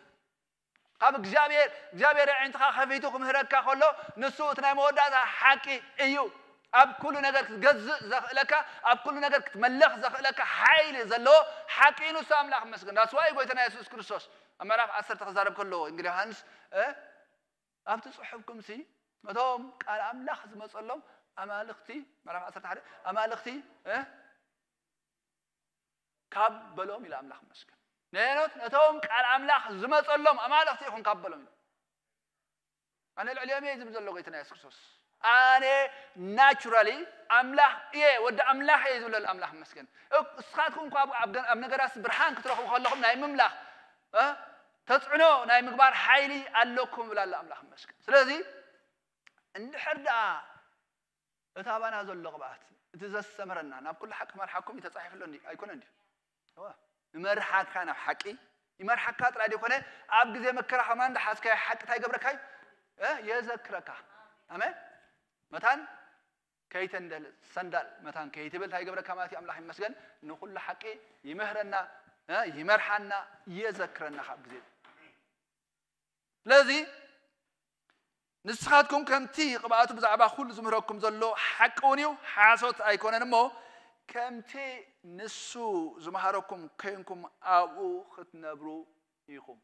ካብ እግዚኣብሔር፣ እግዚኣብሔር ኣዒንትኻ ከፊቱ ክምህረካ ከሎ ንሱ እቲ ናይ መወዳእታ ሓቂ እዩ። ኣብ ኩሉ ነገር ክትገዝእ ዘኽእለካ፣ ኣብ ኩሉ ነገር ክትመለኽ ዘኽእለካ ሓይሊ ዘለዎ ሓቂ እዩ ንሱ ኣምላኽ መስገን። ዳስዋይ ጎይታና የሱስ ክርስቶስ ኣብ ምዕራፍ ዓሰርተ ክዛረብ ከሎ ወንጌል ዮሃንስ፣ እ፣ ኣብቲ ጽሑፍኩምሲ ነቶም ቃል ኣምላኽ ዝመጸሎም ኣማልኽቲ፣ ምዕራፍ ዓሰርተ ሓደ፣ ኣማልኽቲ፣ እ፣ ካብ በሎም ኢሉ ኣምላኽ መስገን። ነኖት ነቶም ቃል ኣምላኽ ዝመጸሎም ኣማልኽቲ ኢኹም ካብ በሎም ኢሉ። ኣነ ልዕሊኦም እየ ዝብል ዘሎ ጎይታና የሱስ ክርስቶስ። ኣነ ናቹራሊ ኣምላኽ እየ፣ ወዲ ኣምላኽ እየ ዝብለሉ ኣምላኽ መስገን። እብ-፣ እስኻትኩም እኳ ኣብ፣ ኣብ ገ-፣ ኣብ ነገራት ብርሃን ክትረኽቡ ከለኹም ናይ ምምላኽ፣ እ፣ ተጽዕኖ ናይ ምግባር ሓይሊ ኣለኩም ይብል ኣሎ ኣምላኽ መስገን። ስለዚ እንድሕር ደኣ እቲ ኣባና ዘሎ ቅብኣት፣ እቲ ዘስተምረና፣ ናብ ኩሉ ሓቂ ክመርሓኩም እዩ ተጻሒፉ ኣሎ እንዲ-፣ ኣይኮነን ድዩ? እወ። ይመርሓካ ናብ ሓቂ፣ ይመርሓካ ጥራይ ዘይኮነ፣ ኣብ ግዜ መከራ ከማን ዝሓዝካዮ ሓቂ እንታይ ይገብረካ እዩ? እ፣ የዘክረካ። ኣሜን። መታን ከይተንደል ሰንዳል መታን ከይትብል እንታይ ይገብረካ ማለት እዩ? ኣምላኽ ይመስገን። ንኹሉ ሓቂ ይምህረና፣ እ፣ ይመርሓና፣ የዘክረና ካብ ግዜ። ስለዚ ንስኻትኩም ከምቲ ቅብኣቱ ብዛዕባ ኩሉ ዝምህረኩም ዘሎ ሓቂ እውን እዩ፣ ሓሶት ኣይኮነን እሞ፣ ከምቲ ንሱ ዝመሃረኩም ኮይንኩም ኣብኡ ክትነብሩ ኢኹም።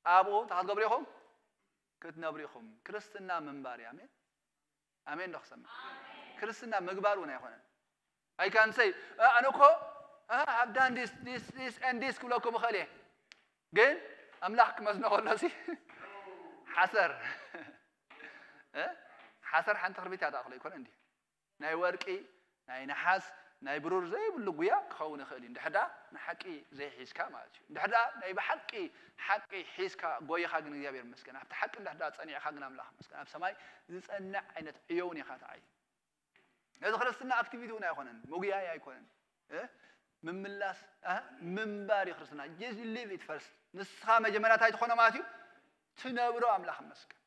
ኣብኡ እንታይ ክትገብሩ ኢኹም? ክትነብሩ ኢኹም። ክርስትና ምንባር እዩ። ኣሜን፣ ኣሜን ዶ ክሰምዕ? ክርስትና ምግባር እውን ኣይኮነን። I can say ኣነ እኮ have done this this this and this ክብለኩም እኽእል እየ፣ ግን ኣምላኽ ክመዝኖ ከሎ ሲ ሓሰር እ? ሓሰር ሓንቲ ክርቢት እያ ትኣኽሎ ኣይኮነ እንዲ ናይ ወርቂ፣ ናይ ነሓስ፣ ናይ ብሩር ዘይብሉ ጉያ ክኸውን ይኽእል እዩ። እንድሕር ደኣ ንሓቂ ዘይሒዝካ ማለት እዩ። እንድሕር ደኣ ናይ ብሓቂ ሓቂ ሒዝካ ጎይኻ ግን እግዚኣብሔር ይመስገን። ኣብቲ ሓቂ እንድሕር ደኣ ጸኒዕካ ግን ኣምላኽ ይመስገን። ኣብ ሰማይ ዝጸንዕ ዓይነት ዕዮ እውን ኢኻ ትዓይ። ነዚ ክርስትና ኣክቲቪቲ እውን ኣይኮነን፣ መጉያይ ኣይኮነን። እ? ምምላስ፣ እ? ምንባር እዩ ክርስትና። Just leave it first። ንስኻ መጀመርያ እንታይ ትኾኖ ማለት እዩ? ትነብሮ ኣምላኽ ይመስገን።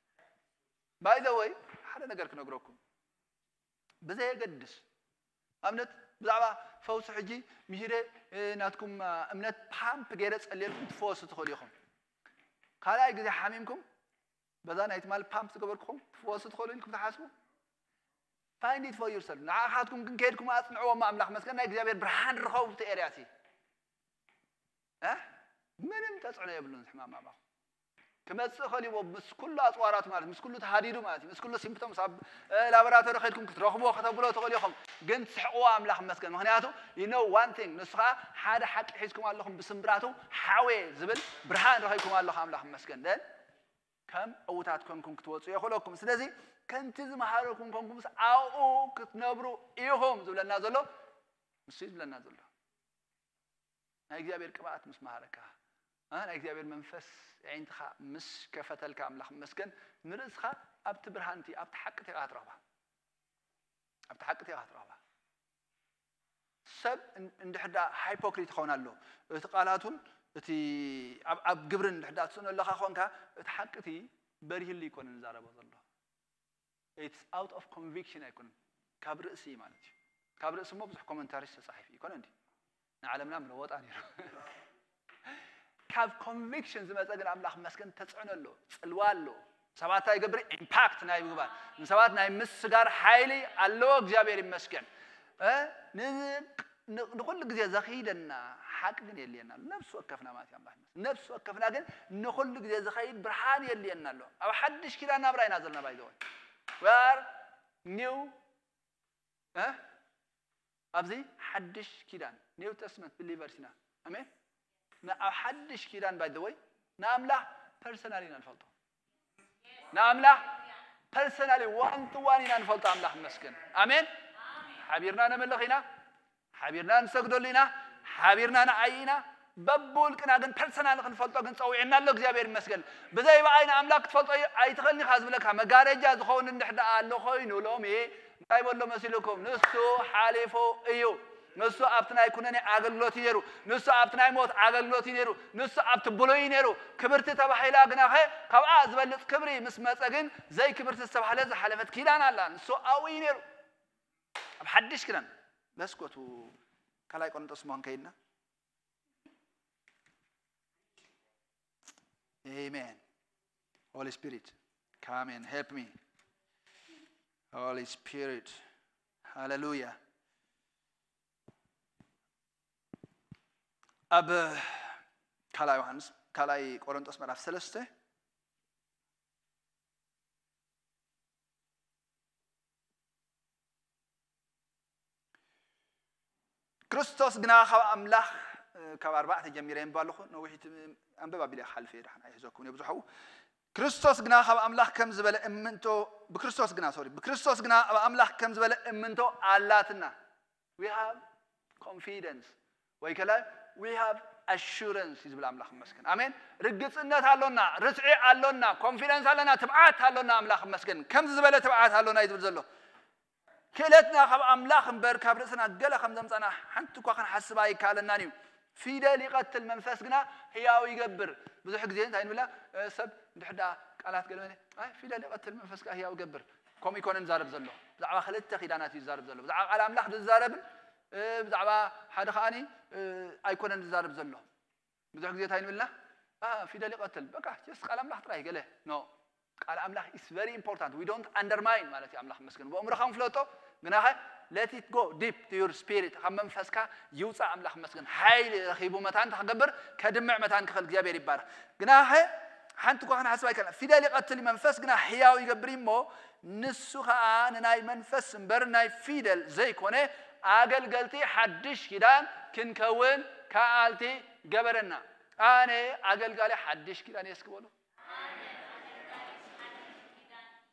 By the way፣ ሓደ ነገር ክነግረኩም። ብዘየገድስ ኣብነት ብዛዕባ ፈውሲ ሕጂ ምሂረ እ፣ ናትኩም እ፣ እምነት ፓምፕ ገይረ ጸልየልኩም ትፈወሱ ትኽእሉ ኢኹም። ካልኣይ ግዜ ሓሚምኩም በዛ ናይ ትማል ፓምፕ ዝገበርኩኹም ትፈወሱ ትኽእሉ ኢልኩም ትሓስቡ? Find it for yourself። ንዓኻትኩም ግን ከይድኩም ኣጽንዕዎ እሞ ኣምላኽ መስገን ናይ እግዚኣብሔር ብርሃን ርኸቡ እቲ ኤርያ እቲ እ? ምንም ተጽዕኖ የብሉን ሕማም ኣባኹም። ክመጽእ ከሊዎ ምስ ኩሉ ኣጽዋራቱ ማለት ምስ ኩሉ ተሃዲዱ ማለት እዩ። ምስ ኩሉ ሲምፕቶምስ ኣብ እ፣ ላቦራቶሪ ከድኩም ክትረኽብዎ ከተብሎ ትኽእሉ ኢኹም። ግን ትስሕቅዎ ኣምላኽ መስገን። ምክንያቱ you know one thing ንሱ ከዓ ሓደ ሓቂ ሒዝኩም ኣለኹም ብስምብራቱ ሓዌ ዝብል ብርሃን ረኺብኩም ኣለኹ ኣምላኽ መስገን። ደን ከም ዕዉታት ኮንኩም ክትወፁ የኽእለኩም። ስለዚ ከምቲ ዝመሃረኩም ኮንኩምስ ኣብኡ ክትነብሩ ኢኹም ዝብለና ዘሎ ንሱ እዩ ዝብለና ዘሎ። ናይ እግዚኣብሔር ቅብኣት ምስ መሃረካ እ፣ ናይ እግዚኣብሔር መንፈስ ኣዒንትኻ ምስ ከፈተልካ ኣምላኽ መስገን ንርእስኻ ኣብቲ ብርሃንቲ ኣብቲ ሓቂ ቴኻ ትረኽባ ኣብቲ ሓቂ ቴኻ ትረኽባ። ሰብ እን- እንድሕር ዳ ሃይፖክሪት ይኸውን ኣሎ እቲ ቃላቱን እቲ ኣብ- ኣብ ግብርን እንድሕር ዳ ትስእኖ ኣለኻ ኾንካ እቲ ሓቂ እቲ በሪህሉ ይኮነ ንዛረቦ ዘሎ። It's out of conviction ኣይኮነን፣ ካብ ርእሲ እዩ ማለት እዩ። ካብ ርእሲ እሞ ብዙሕ ኮመንታሪስ ተጻሒፉ ይኮነ እንዲ ንዓለምና ምለወጣ ነይሩ። ካብ ኮንቪክሽን ዝመፀ ግን ኣምላኽ መስገን ተፅዕኖ ኣሎ፣ ፅልዋ ኣሎ። ሰባት እንታይ ይገብር? ኢምፓክት ናይ ምግባር ንሰባት ናይ ምስጋር ሓይሊ ኣለዎ። እግዚኣብሔር ይመስገን። እ? ን- ን- ንኹሉ ግዜ ዘኽይደና ሓቂ ግን የልየና ኣሎ። ነብሲ ወከፍና ማለት እዩ ኣምላኽ ይመስገን። ነብሲ ወከፍና ግን ንኹሉ ግዜ ዝኸይድ ብርሃን የልየና ኣሎ። ኣብ ሓድሽ ኪዳን ናብራ ኢና ዘለና ባይዘወይ። We are new እ? ኣብዚ ሓድሽ ኪዳን ኒው ተስትመንት ብሊቨርስ ኢና። ኣሜን። ን- ኣብ ሓድሽ ኪዳን ባይ ወይ ንኣምላኽ ፐርሰናሊ ኢና ንፈልጦ። ንኣምላኽ ፐርሰናሊ ዋን ቱ ዋን ኢና ንፈልጦ። ኣምላኽ ይመስገን። ኣሜን። ሓቢርና ነምልኽ ኢና፣ ሓቢርና ንሰግደሉ ኢና፣ ሓቢርና ንዓይ ኢና። በብውልቅና ግን ፐርሰናል ክንፈልጦ ግን ጸዊዕና ኣሎ። እግዚኣብሔር ይመስገን። ብዘይ ብኣይ ንኣምላኽ ክትፈልጦ ኣይትኽእልን ኢኻ ዝብለካ መጋረጃ ዝኸውን እንድሕር ደኣ ኣሎ ኮይኑ ሎሚ እንታይ በሎ መሲልኩም? ንሱ ሓሊፉ እዩ። ንሱ ኣብቲ ናይ ኩነኔ ኣገልግሎት እዩ ነይሩ። ንሱ ኣብቲ ናይ ሞት ኣገልግሎት እዩ ነይሩ። ንሱ ኣብቲ ብሉይ እዩ ነይሩ። ክብርቲ ተባሂላ ግናኸ ካብኣ ዝበልጽ ክብሪ ምስ መጸ ግን ዘይክብርቲ ዝተባህለ ዝሓለፈት ኪዳን ኣላ። ንሱ ኣብኡ እዩ ነይሩ። ኣብ ሓድሽ ኪዳን let's go to ካልኣይ ቆሮንጦስ ምዃን ከይድና Amen. Holy Spirit, come and help me. Holy Spirit, ሃሌሉያ። ኣብ ካልኣይ ዮሃንስ ካልኣይ ቆሮንጦስ ምዕራፍ ሰለስተ ክርስቶስ ግና ካብ ኣምላኽ ካብ ኣርባዕተ ጀሚረ የንብብ ኣለኹ ነዊሒት ኣንበብ ኣቢለ ክሓልፍ እየ ድሓን ኣይሕዘኩም እየ ብዙሓው ክርስቶስ ግና ካብ ኣምላኽ ከም ዝበለ እምንቶ ብክርስቶስ ግና ሶሪ ብክርስቶስ ግና ኣብ ኣምላኽ ከም ዝበለ እምንቶ ኣላትና we have confidence ወይ ከላ we have assurance እዩ ዝብል ኣምላኽ ይመስገን ኣሜን ርግፅነት ኣሎና ርትዒ ኣሎና ኮንፊደንስ ኣለና ትብዓት ኣሎና ኣምላኽ ይመስገን ከምዚ ዝበለ ትብዓት ኣሎና እዩ ዝብል ዘሎ ክእለትና ካብ ኣምላኽ እምበር ካብ ርእስና ገለ ከም ዘምፀና ሓንቲ እኳ ክንሓስብ ኣይከኣለናን እዩ ፊደል ይቐትል መንፈስ ግና ህያው ይገብር ብዙሕ ግዜ እንታይ ንብላ ሰብ እንድሕዳ ቃላት ገለ ፊደል ይቐትል መንፈስ ግና ህያው ይገብር ከምኡ ይኮነ ዝዛረብ ዘሎ ብዛዕባ ክልተ ኪዳናት እዩ ዝዛረብ ዘሎ ብዛዕባ ቃል ኣምላኽ ዝዛረብን ብዛዕባ ሓደ ከዓኒ ኣይኮነን ዝዛረብ ዘሎ ብዙሕ ግዜ እንታይ ንብልና ፊደል ይቐትል በቃ ስ ቃል ኣምላኽ ጥራይ ገለ ኖ ቃል ኣምላኽ is very important we don't undermine ማለት እዩ ኣምላኽ መስገን ብእምሮኻ ንፍለጦ ግናኸ Let it go deep to your spirit. ካብ መንፈስካ ይውፃእ። ኣምላኽ መስገን ሓይሊ ረኺቡ መታን ተክገብር ከድምዕ መታን ክኽእል እግዚኣብሔር ይባረክ። ግናኸ ሓንቲ እኳ ክንሓስብ ኣይከልና። ፊደል ይቐትል እዩ፣ መንፈስ ግና ሕያው ይገብር እዩ እሞ፣ ንሱ ኸዓ ንናይ መንፈስ እምበር ናይ ፊደል ዘይኮነ ኣገልገልቲ ሓድሽ ኪዳን ክንከውን ከኣልቲ ገበረና። ኣነ ኣገልጋሊ ሓድሽ ኪዳን እየ እስኪ በሉ።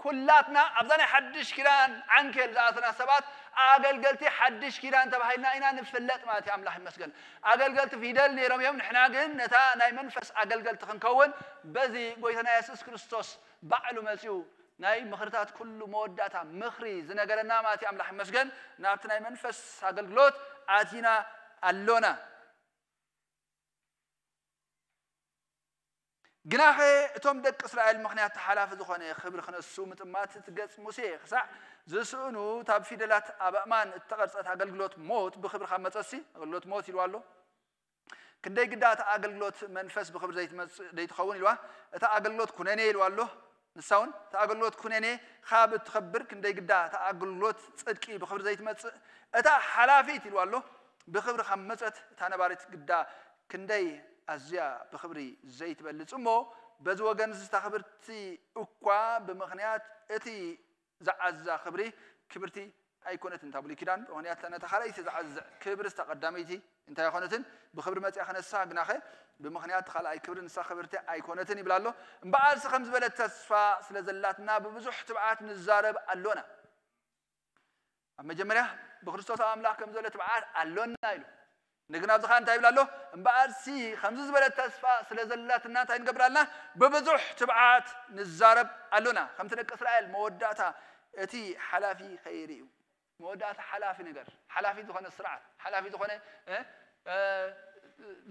ኩላትና ኣብዛ ናይ ሓድሽ ኪዳን ዓንኬል ዝኣተና ሰባት ኣገልገልቲ ሓድሽ ኪዳን ተባሂልና ኢና ንፍለጥ ማለት እዩ። ኣምላኽ ይመስገን። ኣገልገልቲ ፊደል ነይሮም እዮም። ንሕና ግን ነታ ናይ መንፈስ ኣገልገልቲ ክንከውን በዚ ጎይታና የሱስ ክርስቶስ ባዕሉ መጺኡ ናይ ምኽርታት ኩሉ መወዳእታ ምኽሪ ዝነገረና ማለት እዩ። ኣምላኽ ይመስገን። ናብቲ ናይ መንፈስ ኣገልግሎት ኣቲና ኣሎና። ግናኸ እቶም ደቂ እስራኤል ምኽንያት ተሓላፊ ዝኾነ ክብሪ ክነሱ ምጥማት እቲ ገጽ ሙሴ ክሳዕ ዝስእኑ፣ ታብ ፊደላት ኣብ ኣእማን እተቐርጸት ኣገልግሎት ሞት ብኽብሪ ካብ መጸሲ፣ ኣገልግሎት ሞት ኢልዋ ኣሎ። ክንደይ ግዳ እታ ኣገልግሎት መንፈስ ብኽብሪ ዘይትመጽእ ዘይትኸውን ኢልዋ። እታ ኣገልግሎት ኩነኔ ኢልዋ ኣሎ። ንሳ እውን እታ ኣገልግሎት ኩነኔ ካብ እትኸብር ክንደይ ግዳ እታ ኣገልግሎት ጽድቂ ብኽብሪ ዘይትመጽእ፣ እታ ሓላፊት ኢልዋ ኣሎ። ብኽብሪ ካብ መጸት እታ ነባሪት ግዳ ክንደይ ኣዝያ ብኽብሪ ዘይትበልጽ እሞ፣ በዚ ወገን እዚ እታ ክብርቲ እኳ ብምኽንያት እቲ ዝዓዛ ክብሪ ክብርቲ ኣይኮነትን። እታ ብሉይ ኪዳን ብምኽንያት እታ ነታ ካልኣይቲ ዝዓዝዕ ክብሪ እታ ቀዳመይቲ እንታይ ኣይኮነትን፣ ብኽብሪ መጺኣ ክነሳ ግናኸ ብምኽንያት እቲ ካልኣይ ክብሪ ንሳ ክብርቲ ኣይኮነትን ይብላ ኣሎ። እምበኣርሲ ከም ዝበለት ተስፋ ስለ ዘላትና ብብዙሕ ትብዓት ንዛረብ ኣሎና። ኣብ መጀመርያ ብክርስቶስ ኣብ ኣምላኽ ከም ዘሎ ትብዓት ኣሎና ኢሉ። ንግን ኣብዚ ኸዓ እንታይ ይብል ኣሎ? እምበኣርሲ ከምዚ ዝበለት ተስፋ ስለ ዘላትና እንታይ ንገብር ኣለና? ብብዙሕ ትብዓት ንዛረብ ኣሎና። ከምቲ ደቂ እስራኤል መወዳእታ እቲ ሓላፊ ከይርእዩ። መወዳእታ ሓላፊ ነገር፣ ሓላፊ ዝኾነ ስርዓት፣ ሓላፊ ዝኾነ፣ እ፣ እ፣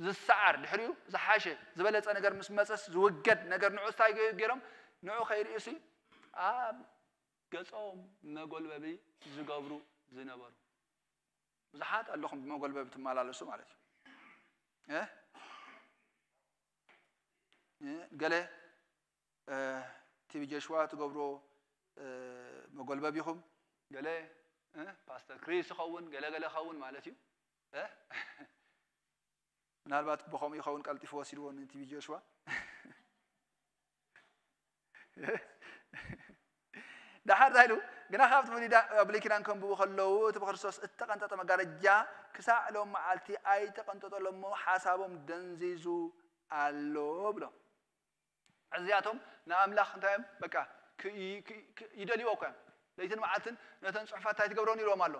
ዝሰዓር፣ ድሕሪኡ ዝሓሸ፣ ዝበለጸ ነገር ምስ መጸስ ዝውገድ ነገር ንዑ እንታይ ገ-፣ ገይሮም? ንዑ ከይርእዩሲ ኣብ ገጾም መጎልበቢ ዝገብሩ ዝነበሩ። ብዙሓት ኣለኹም ብመጎልበቢ ትመላለሱ ማለት እዩ። እ? እ፣ ገለ፣ እ፣ ቲቪ ጆሽዋ ትገብሮ፣ እ፣ መጎልበቢኹም፣ ገለ፣ እ፣ ፓስተር ክሪስ ይኸውን፣ ገለ ገለ ይኸውን ማለት እዩ። እ? ምናልባት ብኸምኡ ይኸውን ቀልጢፉ ወሲድዎ ንቲቪ ጆሽዋ። ደሓር እንታይ ኢሉ? ግና ካብቲ ብሉይ ዳ-፣ ብሉይ ኪዳን ከንብቡ ከለዉ፣ እቲ ብክርስቶስ እተቐንጠጠ መጋረጃ ክሳዕ ሎም መዓልቲ ኣይተቐንጠጠሎም እሞ፣ ሓሳቦም ደንዚዙ ኣሎ ብሎ። እዚኣቶም ንኣምላኽ እንታይ እዮም? በቃ፣ ክ-፣ ይ-፣ ክ-፣ ክ-፣ ይደልይዎ እኮ እዮም። ለይትን መዓልትን ነተን ጽሑፋት እንታይ ትገብሮን ኢልዎም ኣሎ።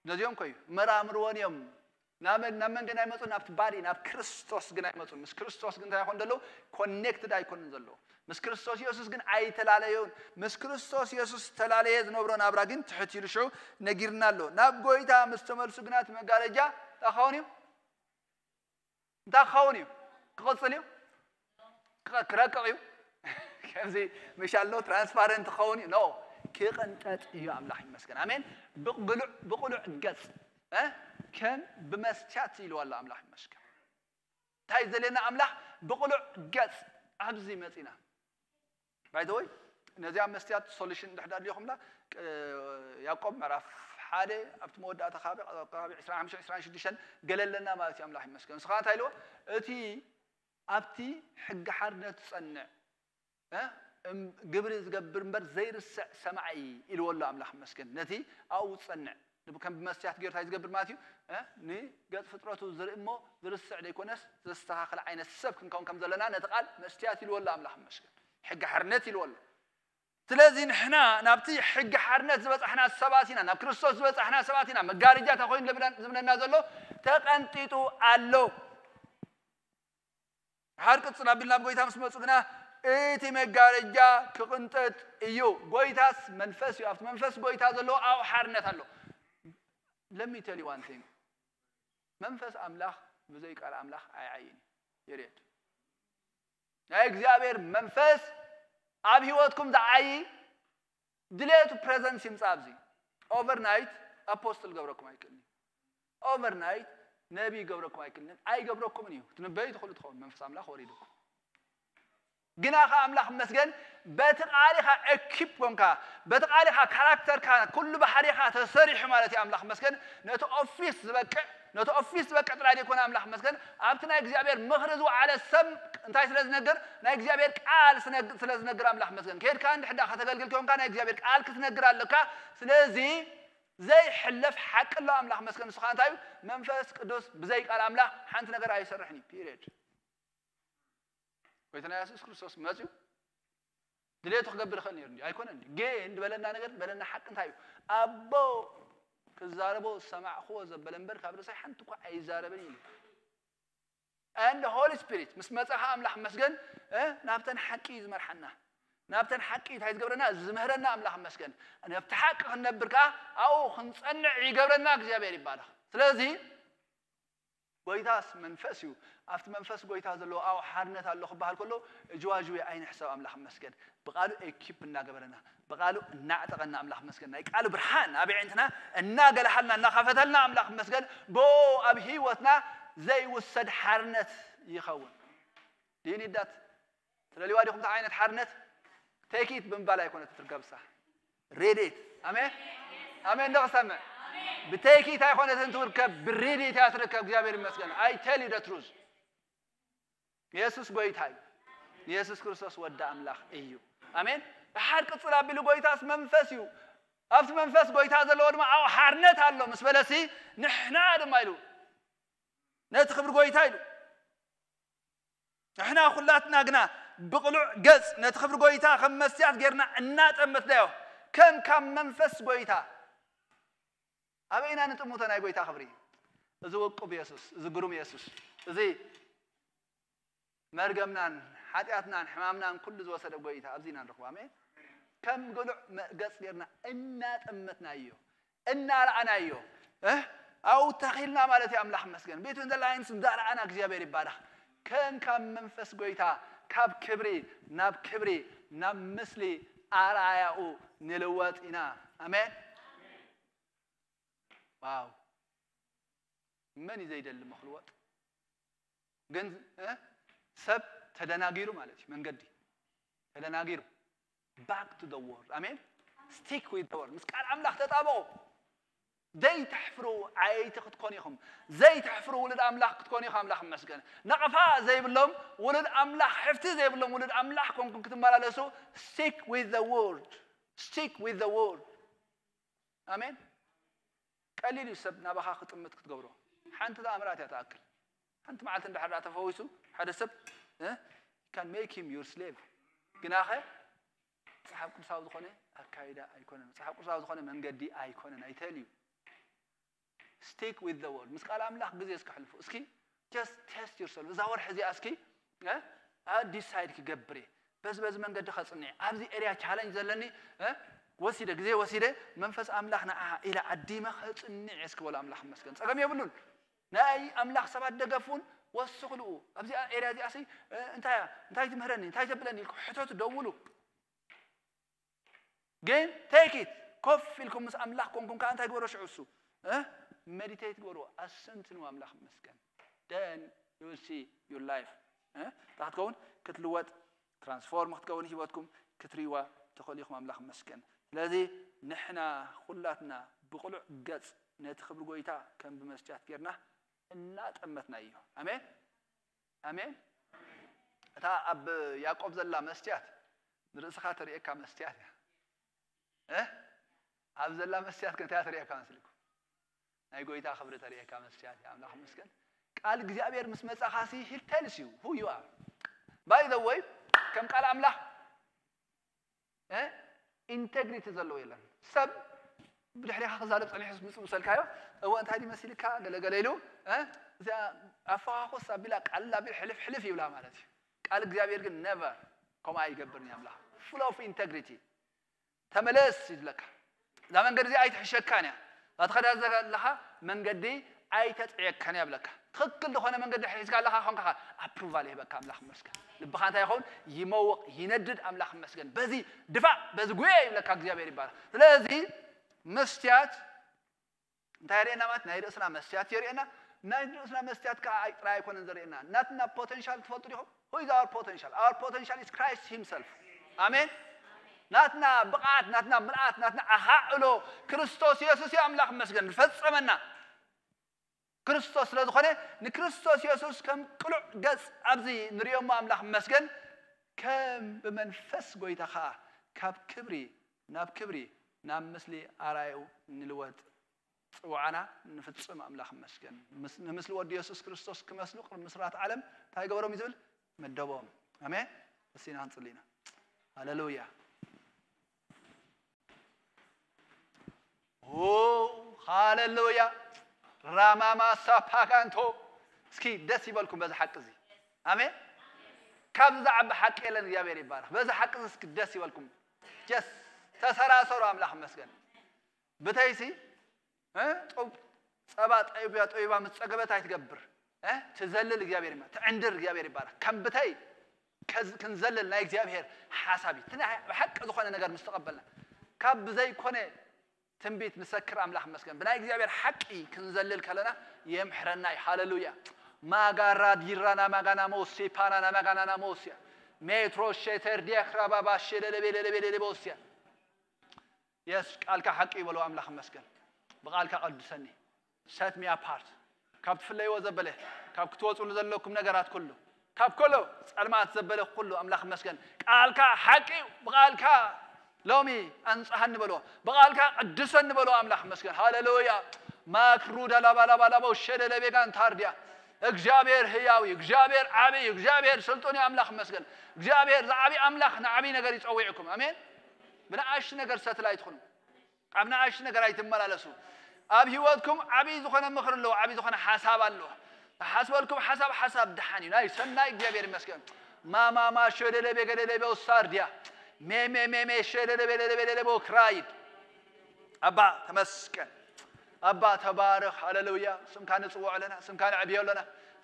ነዚኦም እኮ እዩ፣ መራምርዎን እዮም። ናብ፣ ናብ መን ግን ኣይመጹን? ናብቲ ባዲ፣ ናብ ክርስቶስ ግን ኣይመጹን። ምስ ክርስቶስ ግን እንታይ ይኾን ዘለዉ? ኮኔክትድ ኣይኮንን ዘለዉ። ምስ ክርስቶስ የሱስ ግን ኣይተላለዩን። ምስ ክርስቶስ የሱስ ተላለየ ዝነብሮ ናብራ ግን ትሕት ኢሉ ሽዑ ነጊርና ኣሎ። ናብ ጎይታ ምስ ተመልሱ ግና እቲ መጋረጃ እንታይ ክኸውን እዩ? እንታይ ክኸውን እዩ? ክቕጽል እዩ? ክቐ-፣ ክረቅቕ እዩ? ከምዚ ምሻሎ ትራንስፓረንት ክኸውን እዩ? ኖ፣ ክቕንጠጥ እዩ። ኣምላኽ ይመስገን። ኣሜን። ብቕሉዕ፣ ብቕሉዕ ገጽ፣ እ? ከም ብመስትያት ኢልዋ ኣሎ። ኣምላኽ ይመስገን። እንታይ ዘልየና ኣምላኽ? ብቕሉዕ ገጽ ኣብዚ መጺና። ባይ ዘ ወይ፣ ነዚኣ መስትያት ሶሉሽን እንድሕር ኣድልዮኹምላ፣ ቅ-፣ ያዕቆብ ምዕራፍ ሓደ ኣብቲ መወዳእታ ከባቢ፣ ከባቢ ዕስራን ሓሙሽተን ዕስራን ሽዱሽተን ገለ ኣለና ማለት እዩ። ኣምላኽ ይመስገን። ንስኻ እንታይ ኢልዎ? እቲ ኣብቲ ሕጊ ሓርነት ዝጸንዕ፣ እ፣ እም-፣ ግብሪ ዝገብር እምበር ዘይርስዕ ሰማዒ ኢልዎ ኣሎ። ኣምላኽ ይመስገን። ነቲ ኣብኡ ዝጸንዕ፣ ከም ብመስትያት ገይሩ እንታይ ዝገብር ማለት እዩ? እ፣ ንገጽ ፍጥረቱ ዝርኢ እሞ ዝርስዕ ዘይኮነስ ዘስተኻኽል ዓይነት ሰብ ክንከውን ከም ዘለና ነቲ ቃል መስትያት ኢልዎ ኣሎ። ኣምላኽ ይመስገን። ሕጊ ሓርነት ኢልዎ ኣሎ። ስለዚ ንሕና ናብቲ ሕጊ ሓርነት ዝበጻሕና ሰባት ኢና፣ ናብ ክርስቶስ ዝበጻሕና ሰባት ኢና። መጋረጃ እንታይ ኮይኑ ዝብለና ዘሎ? ተቐንጢጡ ኣሎ። ድሓር ቅጽል ኣቢልና ናብ ጎይታ ምስ መጹ ግና እቲ መጋረጃ ክቕንጠጥ እዩ። ጎይታስ መንፈስ እዩ። ኣብቲ መንፈስ ጎይታ ዘለዎ ኣብኡ ሓርነት ኣሎ። Let me tell you one thing. መንፈስ ኣምላኽ ብዘይ ቃል ኣምላኽ ኣይዓይን እዩ። ፔሪየድ። ናይ እግዚኣብሔር መንፈስ ኣብ ህይወትኩም ዝዓዪ ድሌቱ ፕሬዘንስ ይምጻእ ኣብዚ። ኦቨርናይት ኣፖስትል ገብረኩም ኣይክእልን እዩ። ኦቨርናይት ነቢይ ገብረኩም ኣይክእልን፣ ኣይገብረኩምን እዩ። ትንበዩ ትኽእሉ ትኸውን፣ መንፈስ ኣምላኽ ወሪድኩም። ግና ኸ ኣምላኽ ይመስገን፣ በቲ ቃል ኢኻ ኤኪፕ ኮንካ፣ በቲ ቃል ኢኻ ካራክተርካ፣ ኩሉ ባህሪኻ ተሰሪሑ ማለት እዩ። ኣምላኽ መስገን ነቲ ኦፊስ ዝበቅዕ፣ ነቲ ኦፊስ ዝበቅዕ ጥራይ ዘይኮነ ኣምላኽ መስገን ኣብቲ ናይ እግዚኣብሔር ምኽሪ ዝወዓለ ሰብ እንታይ ስለ ዝነግር? ናይ እግዚኣብሔር ቃል ስለ ዝነግር ኣምላኽ መስገን። ከድካ እንድሕዳ ከተገልግል ኮንካ ናይ እግዚኣብሔር ቃል ክትነግር ኣለካ። ስለዚ ዘይሕለፍ ሓቂ ኣሎ ኣምላኽ መስገን። ንስኻ እንታይ እዩ? መንፈስ ቅዱስ ብዘይ ቃል ኣምላኽ ሓንቲ ነገር ኣይሰርሕን እዩ። ፒሪድ። ጎይታና የሱስ ክርስቶስ መፅዩ ድሌቱ ክገብር ይኽእል ነይሩ እንዲ ኣይኮነን። ግን ዝበለና ነገር ዝበለና ሓቂ እንታይ እዩ? ኣቦ ክዛረቦ ዝሰማዕክዎ ዘበለ እምበር ካብ ርእሰይ ሓንቲ እኳ ኣይዛረብን እዩ። And the Holy Spirit ምስ መፀኻ ኣምላኽ መስገን ናብተን ሓቂ እዩ ዝመርሓና። ናብተን ሓቂ እንታይ ዝገብረና? ዝምህረና ኣምላኽ መስገን። ነብቲ ሓቂ ክንነብር ከዓ ኣብኡ ክንፀንዕ ይገብረና። እግዚኣብሔር ይባረኽ። ስለዚ ጎይታስ መንፈስ እዩ። ኣብቲ መንፈስ ጎይታ ዘለዎ ኣብኡ ሓርነት ኣሎ ክበሃል ከሎ ጅዋጅዌ ኣይንሕሰብ። ኣምላኽ መስገን ብቃሉ ኤኪፕ እናገበረና ብቃሉ እናዕጠቐና ኣምላኽ መስገን ናይ ቃሉ ብርሃን ኣብ ዕንትና እናገላሓልና እናኸፈተልና ኣምላኽ መስገን ጎ ኣብ ህይወትና ዘይውሰድ ሓርነት ይኸውን። ድዩ ኒዳት ስለሊዋ ዲኹም እንታይ ዓይነት ሓርነት? ቴኪት ብምባል ኣይኮነት ትርከብሳ ሬዴት። ኣሜን ኣሜን። ዶ ክሰምዕ? ብቴኪት ኣይኮነትን ትርከብ፣ ብሬዴት እያ ትርከብ። እግዚኣብሔር ይመስገን። I tell you the truth። የሱስ ጎይታ እዩ። የሱስ ክርስቶስ ወዲ ኣምላኽ እዩ። ኣሜን። ድሓር ቅጽል ኣቢሉ ጎይታስ መንፈስ እዩ። ኣብቲ መንፈስ ጎይታ ዘለዎ ድማ ኣብኡ ሓርነት ኣሎ ምስ በለሲ ንሕና ድማ ኢሉ ነቲ ክብሪ ጎይታ ኢሉ ንሕና ኩላትና ግና ብቕሉዕ ገጽ ነቲ ክብሪ ጎይታ ከም መስትያት ጌርና እናጠመትናዮ ከም ካብ መንፈስ ጎይታ ኣበይ ኢና ንጥምቶ ናይ ጎይታ ክብሪ? እዚ ውቁብ የሱስ፣ እዚ ግሩም የሱስ፣ እዚ መርገምናን ሓጢኣትናን ሕማምናን ኩሉ ዝወሰደ ጎይታ ኣብዚ ኢና ንረኽቦ። ኣሜን። ከም ግሉዕ ገጽ ጌርና እናጠመትናዮ እናረኣናዮ ኣብኡ ተኺልና ማለት እዩ። ኣምላኽ መስገን ቤቱ እንደ ላይንስ እንዳረኣና እግዚኣብሔር ይባረኽ። ከም ካብ መንፈስ ጎይታ ካብ ክብሪ ናብ ክብሪ ናብ ምስሊ ኣርኣያኡ ንልወጥ ኢና። ኣሜን። ዋው መን እዩ ዘይደሊ መክልወጥ? ግን ሰብ ተደናጊሩ ማለት እዩ መንገዲ ተደናጊሩ። Back to the word. ኣሜን። Stick with the word. ምስ ቃል ኣምላኽ ተጣበቑ። ዘይተሕፍሩ ዓየይቲ ክትኮኑ ኢኹም። ዘይተሕፍሩ ውሉድ ኣምላኽ ክትኮኑ ኢኹም። ኣምላኽ ይመስገን። ነቐፋ ዘይብሎም ውሉድ ኣምላኽ ሕፍቲ ዘይብሎም ውሉድ ኣምላኽ ኮንኩም ክትመላለሱ stick with the word. Stick with the word. ኣሜን። ቀሊል እዩ ሰብ ናባኻ ክጥምት ክትገብሮ። ሓንቲ ተኣምራት እያ ትኣክል። ሓንቲ መዓልቲ እንድሕር ደኣ ተፈዊሱ ሓደ ሰብ can make him your slave። ግናኸ መፅሓፍ ቅዱሳዊ ዝኾነ ኣካይዳ ኣይኮነን። መፅሓፍ ቅዱሳዊ ዝኾነ መንገዲ ኣይኮነን። I tell you. Stick with the word. ምስ ቃል ኣምላኽ ግዜ እስከሕልፉ እስኪ just test yourself። እዛ ወርሒ እዚኣ እስኪ ዲሳይድ ክገብር እየ በዚ በዚ መንገዲ ከፅንዕ ኣብዚ ኤርያ ቻለንጅ ዘለኒ ወሲደ ግዜ ወሲደ መንፈስ ኣምላኽ ንዓ ኢለ ዓዲመ ከፅንዕ እየ እስኪ በሉ። ኣምላኽ ይመስገን። ፀገም የብሉን። ናይ ኣምላኽ ሰባት ደገፉን ወስኽልኡ ኣብዚኣ ኤርያ እዚኣ ሲ እንታይ እያ እንታይ ትምህረኒ እንታይ ተብለኒ ኢልኩም ሕተቱ ደውሉ። ግን take it ኮፍ ኢልኩም ምስ ኣምላኽ ኮንኩም ከዓ እንታይ ግበሮ ሽዑ እሱ ሜዲቴት ግበርዎ። ኣሰንትንዎ ኣምላኽ ይመስገን። Then you will see your life እንታይ ክትከውን ክትልወጥ ትራንስፎርም ክትከውን ህይወትኩም ክትርእይዋ ትኽእሉ ኢኹም። ኣምላኽ ይመስገን። ስለዚ ንሕና ኩላትና ብቕሉዕ ገጽ ነቲ ክብሪ ጎይታ ከም ብመስትያት ጌርና እናጠመትና እዩ። ኣሜን ኣሜን። እታ ኣብ ያዕቆብ ዘላ መስትያት ንርእስኻ ተርእየካ መስትያት እያ። እ ኣብ ዘላ መስትያት ከ እንታይ ተርእየካ መስልኩም? ናይ ጎይታ ክብሪ ተርእየካ መስትያት እያ። ኣምላኽ ይመስገን። ቃል እግዚኣብሔር ምስ መጻኻ ሲ he tells you who you are. By the way ከም ቃል ኣምላኽ እ ኢንቴግሪቲ ዘለዎ የለን። ሰብ ብድሕሪኻ ክዛረብ ጸኒሑ ምስ ምሰልካዮ እወ እንታይ ድዩ መሲልካ ገለገለ ኢሉ እ እዚኣ ኣፈኻኹስ ኣቢላ ቃል ኣቢል ሕልፍ ሕልፍ ይብላ ማለት እዩ። ቃል እግዚኣብሔር ግን ነቨር ከምኡ ኣይገብርን እዩ። ኣምላኽ ፉል ኦፍ ኢንቴግሪቲ ተመለስ ይብለካ። እዛ መንገዲ እዚኣ ኣይትሕሸካን እያ። እዛ ትኸዳ ዘለኻ መንገዲ ኣይተጥዕየካን እያ ብለካ። ትኽክል ዝኾነ መንገዲ ሒዝካ ኣለኻ ኾንካ ኣፕሩቫል ይህበካ። ኣምላኽ ይመስገን። ልብኻ እንታይ ይኸውን? ይመውቕ፣ ይነድድ። ኣምላኽ ይመስገን። በዚ ድፋእ፣ በዚ ጉየ ይብለካ እግዚኣብሔር ይባረኽ። ስለዚ መስትያት እንታይ የርእየና ማለት ናይ ርእስና መስትያት የርእየና። ናይ ርእስና መስትያት ከዓ ኣይ- ጥራይ ኣይኮነን ዘርእየና። ናትና ፖቴንሻል ትፈልጡ ዲኹም? Who is our potential? Our potential is Christ himself. ኣሜን። ናትና ብቕዓት፣ ናትና ምልኣት፣ ናትና ኣኻዕሎ ክርስቶስ የሱስ እዩ። ኣምላኽ ይመስገን ዝፈጸመና ክርስቶስ ስለ ዝኾነ፣ ንክርስቶስ የሱስ ከም ቅሉዕ ገጽ ኣብዚ ንርእዮ እሞ ኣምላኽ ይመስገን፣ ከም ብመንፈስ ጎይታ ኸኣ ካብ ክብሪ ናብ ክብሪ፣ ናብ ምስሊ ኣርኣያኡ ንልወጥ ጽውዓና ንፍጽም ኣምላኽ ይመስገን። ምስ-፣ ንምስሊ ወዲ የሱስ ክርስቶስ ክመስሉ ቅድሚ ምስራት ዓለም እንታይ ገበሮም እዩ ዝብል? መደቦም። ኣሜን። እስቲ ኢና ክንጽሊ ኢና። ሃሌሉያ። ኦ፣ ሃሌሉያ። ራማማ ሳፓጋንቶ። እስኪ ደስ ይበልኩም በዚ ሓቂ እዚ። ኣሜን። ካብዚ ዝዓቢ ሓቂ የለን። እግዚኣብሔር ይባረኽ። በዚ ሓቂ እዚ እስኪ ደስ ይበልኩም። ጀስ ተሰራሰሩ። ኣምላኽ ይመስገን። ብተይሲ፣ እ? ጡብ ጸባ ጠቢባ፣ ጠቢባ ምስ ጸገበት ኣይትገብር። እ? ትዘልል እግዚኣብሔር ይባረኽ። ትዕንድር እግዚኣብሔር ይባረኽ። ከም ብተይ ከዝ-፣ ክንዘልል ናይ እግዚኣብሔር ሓሳብ እዩ። እቲ ናይ ብሓቂ ዝኾነ ነገር ምስ ተቐበልና፣ ካብ ብዘይኮነ ትንቢት ንሰክር ኣምላኽ ይመስገን። ብናይ እግዚኣብሔር ሓቂ ክንዘልል ከለና የምሕረና እዩ። ሃሌሉያ። ማጋራ ዲራና ማጋና ሞሲ ፓናና ማጋናና ሞሲያ ሜትሮ ሼተር ዲያክራ ባባ ሼለለቤ ለለቤ ለለቦሲያ የስ ቃልካ ሓቂ እዩ በሎ ኣምላኽ ይመስገን። ብቓልካ ቀድሰኒ። Set me apart ካብቲ ፍለይዎ ዘበለ፣ ካብ ክትወፅሉ ዘለኩም ነገራት ኩሉ፣ ካብ ኮሎ ጸልማት ዘበለ ኩሉ ኣምላኽ ይመስገን። ቃልካ ሓቂ እዩ። ብቓልካ ሎሚ ኣንጽሃኒ በሎ፣ ብቓልካ ቅድሰኒ በሎ ኣምላኽ ይመስገን። ሃሌሉያ። ማክሩ ዳላባላባላቦ ሸደለ ቤጋን ታርዲያ እግዚኣብሔር ህያው እዩ። እግዚኣብሔር ዓቢ እዩ። እግዚኣብሔር ስልጡን እዩ። ኣምላኽ ይመስገን። እግዚኣብሔር ዝዓቢ ኣምላኽ ንዓቢ ነገር ይጸውዕኩም። ኣሜን። ብንኣሽ ነገር ሰትል ኣይትኹኑ። ኣብ ንኣሽ ነገር ኣይትመላለሱ። ኣብ ህይወትኩም ዓቢ ዝኾነ ምኽሪ ኣለዎ። ዓቢ ዝኾነ ሓሳብ ኣለዎ። ዝሓስበልኩም ሓሳብ ሓሳብ ድሓን እዩ። ናይ ሰናይ እግዚኣብሔር ይመስገን። ማማማ ሸደለ ቤገደለ ቤውሳርዲያ ሜሜሜሜ ሸደለ ቤደለ ቤደለ ቦክራይድ ኣባ ተመስገን። ኣባ ተባረኽ። ሃሌሉያ። ስምካ ንጽውዖ ኣለና፣ ስምካ ነዕብዮ ኣለና፣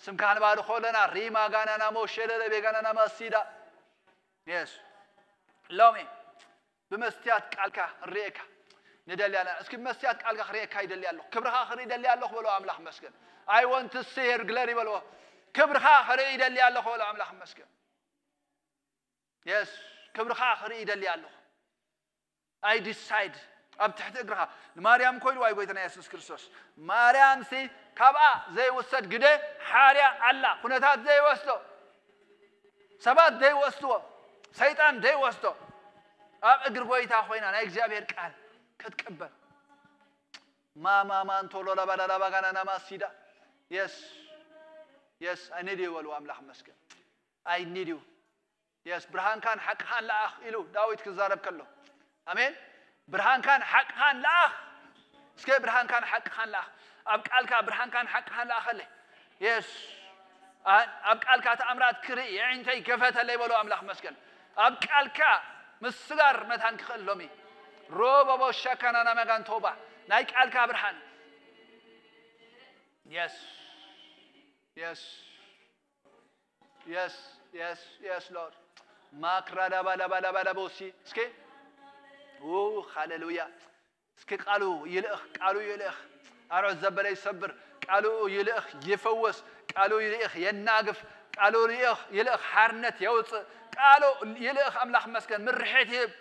ስምካ ንባርኾ ኣለና። ሪማ ጋናና ሞሸለለ ቤጋናና ማሲዳ የስ ሎሚ ብመስትያት ቃልካ ንርእየካ ንደሊ ኣለና። እስኪ ብመስትያት ቃልካ ክርእየካ ይደሊ ኣለኹ፣ ክብርኻ ክርኢ ይደሊ ኣለኹ በሎ ኣምላኽ መስገን። I want to see your glory በልዎ። ክብርኻ ክርኢ ይደሊ ኣለኹ በሎ ኣምላኽ መስገን። የስ ክብርኻ ክርኢ ይደሊ ኣለኹ። I decide ኣብ ትሕቲ እግርኻ ንማርያም ኮይልዋ እዩ ጎይታና የሱስ ክርስቶስ። ማርያም ሲ ካብኣ ዘይውሰድ ግደ ሓርያ ኣላ። ኩነታት ዘይወስዶ፣ ሰባት ዘይወስድዎ፣ ሰይጣን ዘይወስዶ ኣብ እግሪ ጎይታ ኮይና ናይ እግዚኣብሔር ቃል ክትቅበል ማማማንቶሎ ለባላላባጋናናማሲዳ የስ የስ I need you በልዋ ኣምላኽ መስገን። I need you የስ ብርሃንካን ሓቅኻን ለኣኽ ኢሉ ዳዊት ክዛረብ ከሎ ኣሜን። ብርሃንካን ሓቅኻን ለኣኽ። እስከ ብርሃንካን ሓቅኻን ለኣኽ። ኣብ ቃልካ ብርሃንካን ሓቅኻን ለኣኸለይ። የስ ኣብ ቃልካ ተኣምራት ክርኢ የዒንተይ ከፈተለይ በሎ ኣምላኽ መስገን። ኣብ ቃልካ ምስጋር መታን ክኽእል ሎሚ ሮቦቦ ሸካናና መጋን ቶባ ናይ ቃልካ ብርሃን የስ የስ የስ የስ የስ ሎርድ ማክራዳባ ላባ ላባ ላቦሲ እስኪ ኡ ሃሌሉያ። እስኪ ቃሉ ይልእኽ፣ ቃሉ ይልእኽ፣ ኣርዑት ዘበለ ይሰብር፣ ቃሉ ይልእኽ ይፈውስ፣ ቃሉ ይልእኽ የናግፍ፣ ቃሉ ይልእኽ ይልእኽ ሓርነት የውፅእ፣ ቃሉ ይልእኽ ኣምላኽ መስገን ምርሒት ይህብ።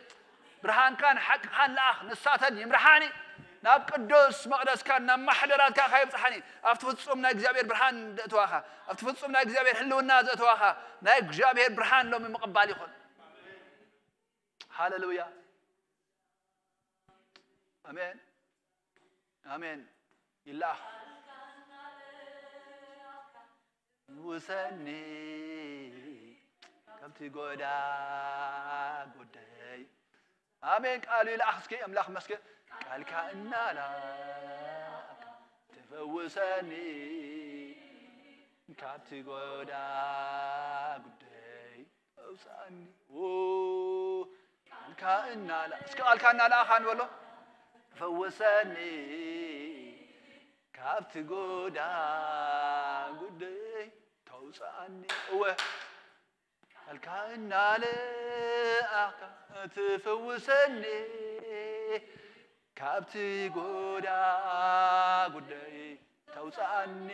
ብርሃንካን ሓቅኻን ለኣኽ ንሳተን ይምርሓኒ። ናብ ቅዱስ መቕደስካን ናብ ማሕደራትካ ከየብጽሓኒ ኣብቲ ፍጹም ናይ እግዚኣብሔር ብርሃን ዘእተዋኻ ኣብቲ ፍጹም ናይ እግዚኣብሔር ህልውና ዘእተዋኻ ናይ እግዚኣብሔር ብርሃን ሎሚ ምቕባል ይኹን። ሃሌሉያ። ኣሜን ኣሜን። ይላኽ ውሰኒ ካብቲ ጎዳ ጉደይ ኣሜን። ቃሉ ይልኣኽ እስኪ ኣምላኽ መስገን ቃልካ እናላእካ ትፈውሰኒ ካብቲ ጎዳ ጉደይ ኣውፅኣኒ ዎ ቃልካ እናላ እስኪ ቃልካ እናላእኻ ንበሎ ፈውሰኒ ካብቲ ጎዳ ጉደይ ተውፅኣኒ እወ ቃልካ እናለኣኻ ትፍውሰኒ ካብቲ ጎዳ ጉደይ ተውፅኣኒ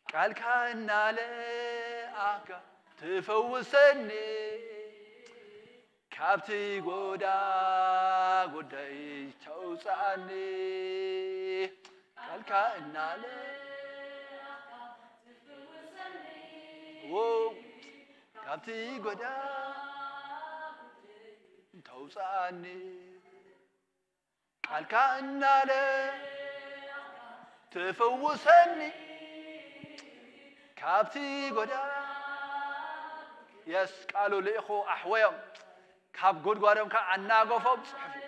ቃልካ እናለኣኻ ትፈውሰኒ ኣብቲ ጎዳ ጉዳይ ተውፅኣኒ፣ ቃልካ እናለ ካብቲ ጎዳ ተውፅኣኒ፣ ቃልካ እናለ ትፍውሰኒ ካብቲ ጎዳ። የስ ቃሉ ልኢኹ ኣሕወዮም፣ ካብ ጎድጓዶም ከዓ ኣናገፎም ጽሑፍ እዩ።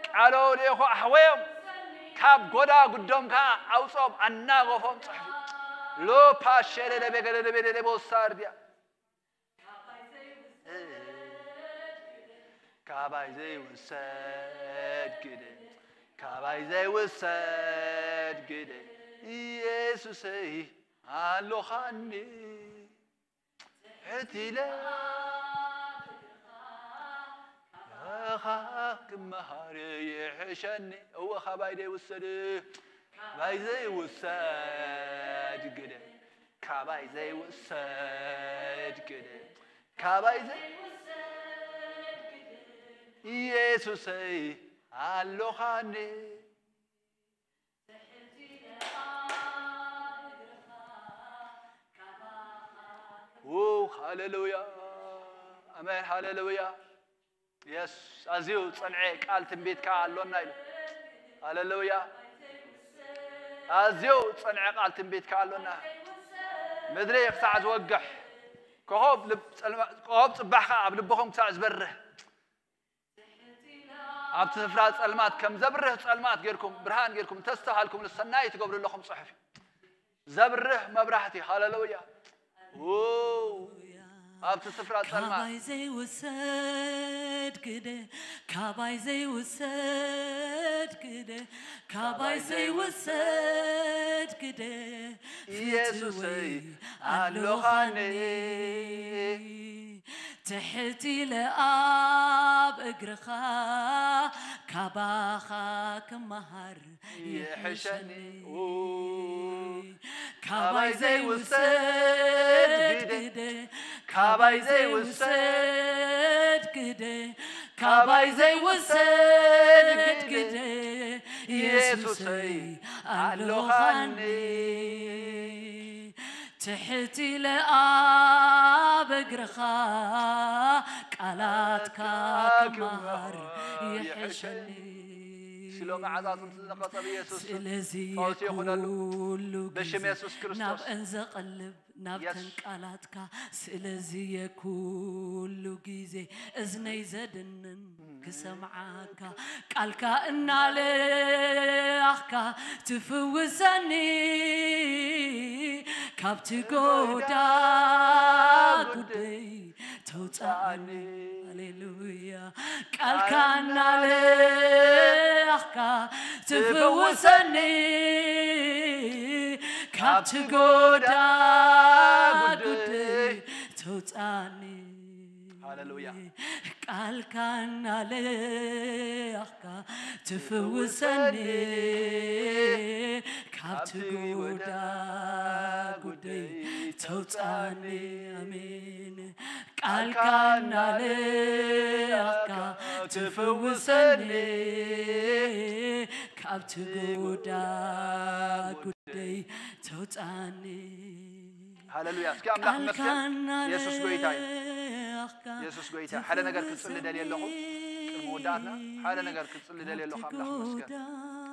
ቃሉ ልኢኹ ኣሕወዮም፣ ካብ ጎዳ ጉዶም ከዓ ኣውጾም ኣናገፎም ጽሑፍ እዩ። ሎፓ ሸለለ ቤገለለ ቤለለ ቦሳርድያ ካባይ ዘይውሰድ ግደ፣ ካባይ ዘይውሰድ ግደ፣ ኢየሱሰይ ኣሎኻኒ ሕቲለ ኻ ክመሃር ይሕሸኒ። እወ ካባይ ዘይውሰድ፣ ካባይ ዘይውሰድ ግደ፣ ካባይ ዘይውሰድ ግደ፣ ካባይ ዘይ ኢየሱሰይ ኣሎኻኒ። ው ሃሌሉያ፣ ኣሜን ሃሌሉያ። የስ ኣዝዩ ጸንዐ ቃል ትንቢት ከኣ ኣሎና ኢሉ። ሃሌሉያ። ኣዝዩ ጸንዐ ቃል ትንቢት ከኣ ኣሎና። ምድሪ ክሳዕ ዝወግሕ፣ ኮኾብ ልብ-፣ ጸልማ-፣ ኮኾብ ጽባሕ ከኣ ኣብ ልብኹም ክሳዕ ዝበርህ፣ ኣብቲ ስፍራ ጸልማት ከም ዘብርህ ጸልማት ጌርኩም፣ ብርሃን ጌርኩም እንተስተብሃልኩም፣ ሰናይ ትገብሩ ኣለኹም ጽሑፍ እዩ። ዘብርህ መብራህቲ። ሃሌሉያ። ው፣ ኣብቲ ስፍራ ጸልማት ካባይ ዘይውሰድ ግደ፣ ካባይ ዘይውሰድ ግደ፣ ካባይ ዘይውሰድ ግደ፣ ኢየሱሰይ ፍትወይ ኣሎኻኒ። ኣሎኻኒ። ትሕት ኢለ ኣብ እግርኻ ካባኻ ክመሃር ይሕሸኒ። ይሕሸኒ። ካባይ ዘይውሰድ ግደ፣ ካባይ ዘይውሰድ ግደ፣ ካባይ ዘይውሰድ ግደ፣ ኢየሱሰይ ኣሎኻኒ። ትሕት ኢለ ኣብ እግርኻ ቃላትካ ክመሃር ይሕሸኒ። ስለ መዓዛቱ ዝነቐጸ ብየሱስ ስለዚ ፈውሲ ይኹነሉ። የኩሉ ብሽም ግዜ የሱስ ክርስቶስ። ናብአን ዘቐልብ ናብተን የስ። ቃላትካ ስለዚ የኩሉ ግዜ እዝነይ ዘድንን ክሰምዓካ ቃልካ እናለኣኽካ ትፍውሰኒ ካብቲ ጎዳ ጉደይ ተውፅኣኒ። ሃሌሉያ። ቃልካ እናለኣኽካ ትፍውሰኒ ካብቲ ጎዳ ጉደይ ተውፅኣኒ። ሃሌሉያ። ቃልካ እናለኣኽካ ትፍውሰኒ ካብቲ ጎዳ ጉደይ ተውፅኣኒ። ኣሜን። ቃልካ እናለኣኽካ ትፍውሰኒ ካብቲ ጎዳ ጉደይ ተውፅኣኒ። ሃሌሉያ። እስኪ ኣምላኽ ቃልካ ይመስገን። የሱስ ጎይታ እዩ። እናለኣኽካ የሱስ ጎይታ። ሓደ ነገር ክጽሊ ደልየ ኣለኹ። ቅድሚ ወዳእትና ሓደ ነገር ክጽሊ ደልየ ኣለኹ። ኣምላኽ ይመስገን።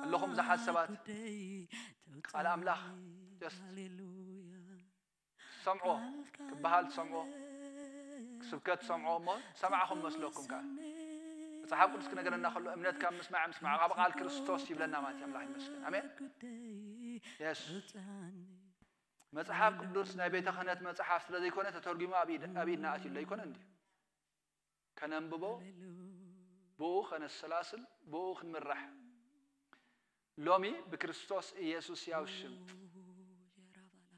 ኣለኹም ዝሓሰባት ጉደይ ቃል ኣምላኽ ተውፅኣኒ። just ሃሌሉያ። ሰምዖ ክበሃል ትሰምዖ፣ ስብከት ትሰምዖ እሞ ሰማዕኹም መስለኩም ከኣ። መጽሓፍ ቅዱስ ክነገረና ከሎ እምነት ካብ ምስማዕ ምስማዕ ካብ ቃል ክርስቶስ ይብለና ማለት እዩ። ኣምላኽ ይመስገን። ኣሜን። የስ። መጽሓፍ ቅዱስ ናይ ቤተ ክህነት መጽሓፍ ስለ ዘይኮነ ተተርጒሙ ኣብ ኢድ-፣ ኣብ ኢድና ኣትዩ ኣሎ ኣይኮነ እንድዩ። ከነንብቦ፣ ብኡ ከነሰላስል፣ ብኡ ክንምራሕ። ሎሚ ብክርስቶስ ኢየሱስ ያው ሽም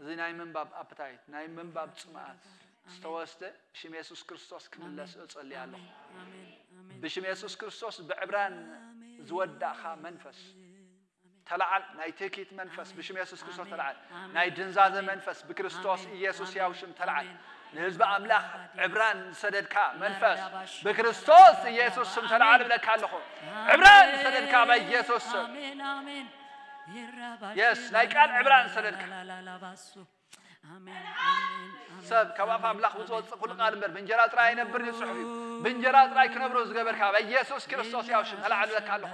እዚ ናይ ምንባብ ኣፕታይት፣ ናይ ምንባብ ጽምኣት ዝተወስደ ብሽም የሱስ ክርስቶስ ክምለስ እጸልይ ኣለኹ። ኣሜን፣ ኣሜን። ብሽም የሱስ ክርስቶስ ብዕብራን ዝወዳእኻ መንፈስ ተለዓል። ናይ ትህኪት መንፈስ ብሽም የሱስ ክርስቶስ ተለዓል። ናይ ድንዛዘ መንፈስ ብክርስቶስ ኢየሱስ ያው ሽም ተለዓል። ንህዝቢ ኣምላኽ ዕብራን ዝሰደድካ መንፈስ ብክርስቶስ ኢየሱስ ስም ተለዓል ብለካ ኣለኹ። ዕብራን ዝሰደድካ በኢየሱስ ስም። የስ ናይ ቃል ዕብራን ዝሰደድካ ሰብ ካብ ኣፍ ኣምላኽ ብዝወፅእ ኩሉ ቃል እምበር ብእንጀራ ጥራይ ኣይነብርን እዩ ጽሑፍ እዩ። ብእንጀራ ጥራይ ክነብሩ ዝገበርካ በኢየሱስ ክርስቶስ ያው ሽም ተለዓል ብለካ ኣለኹ።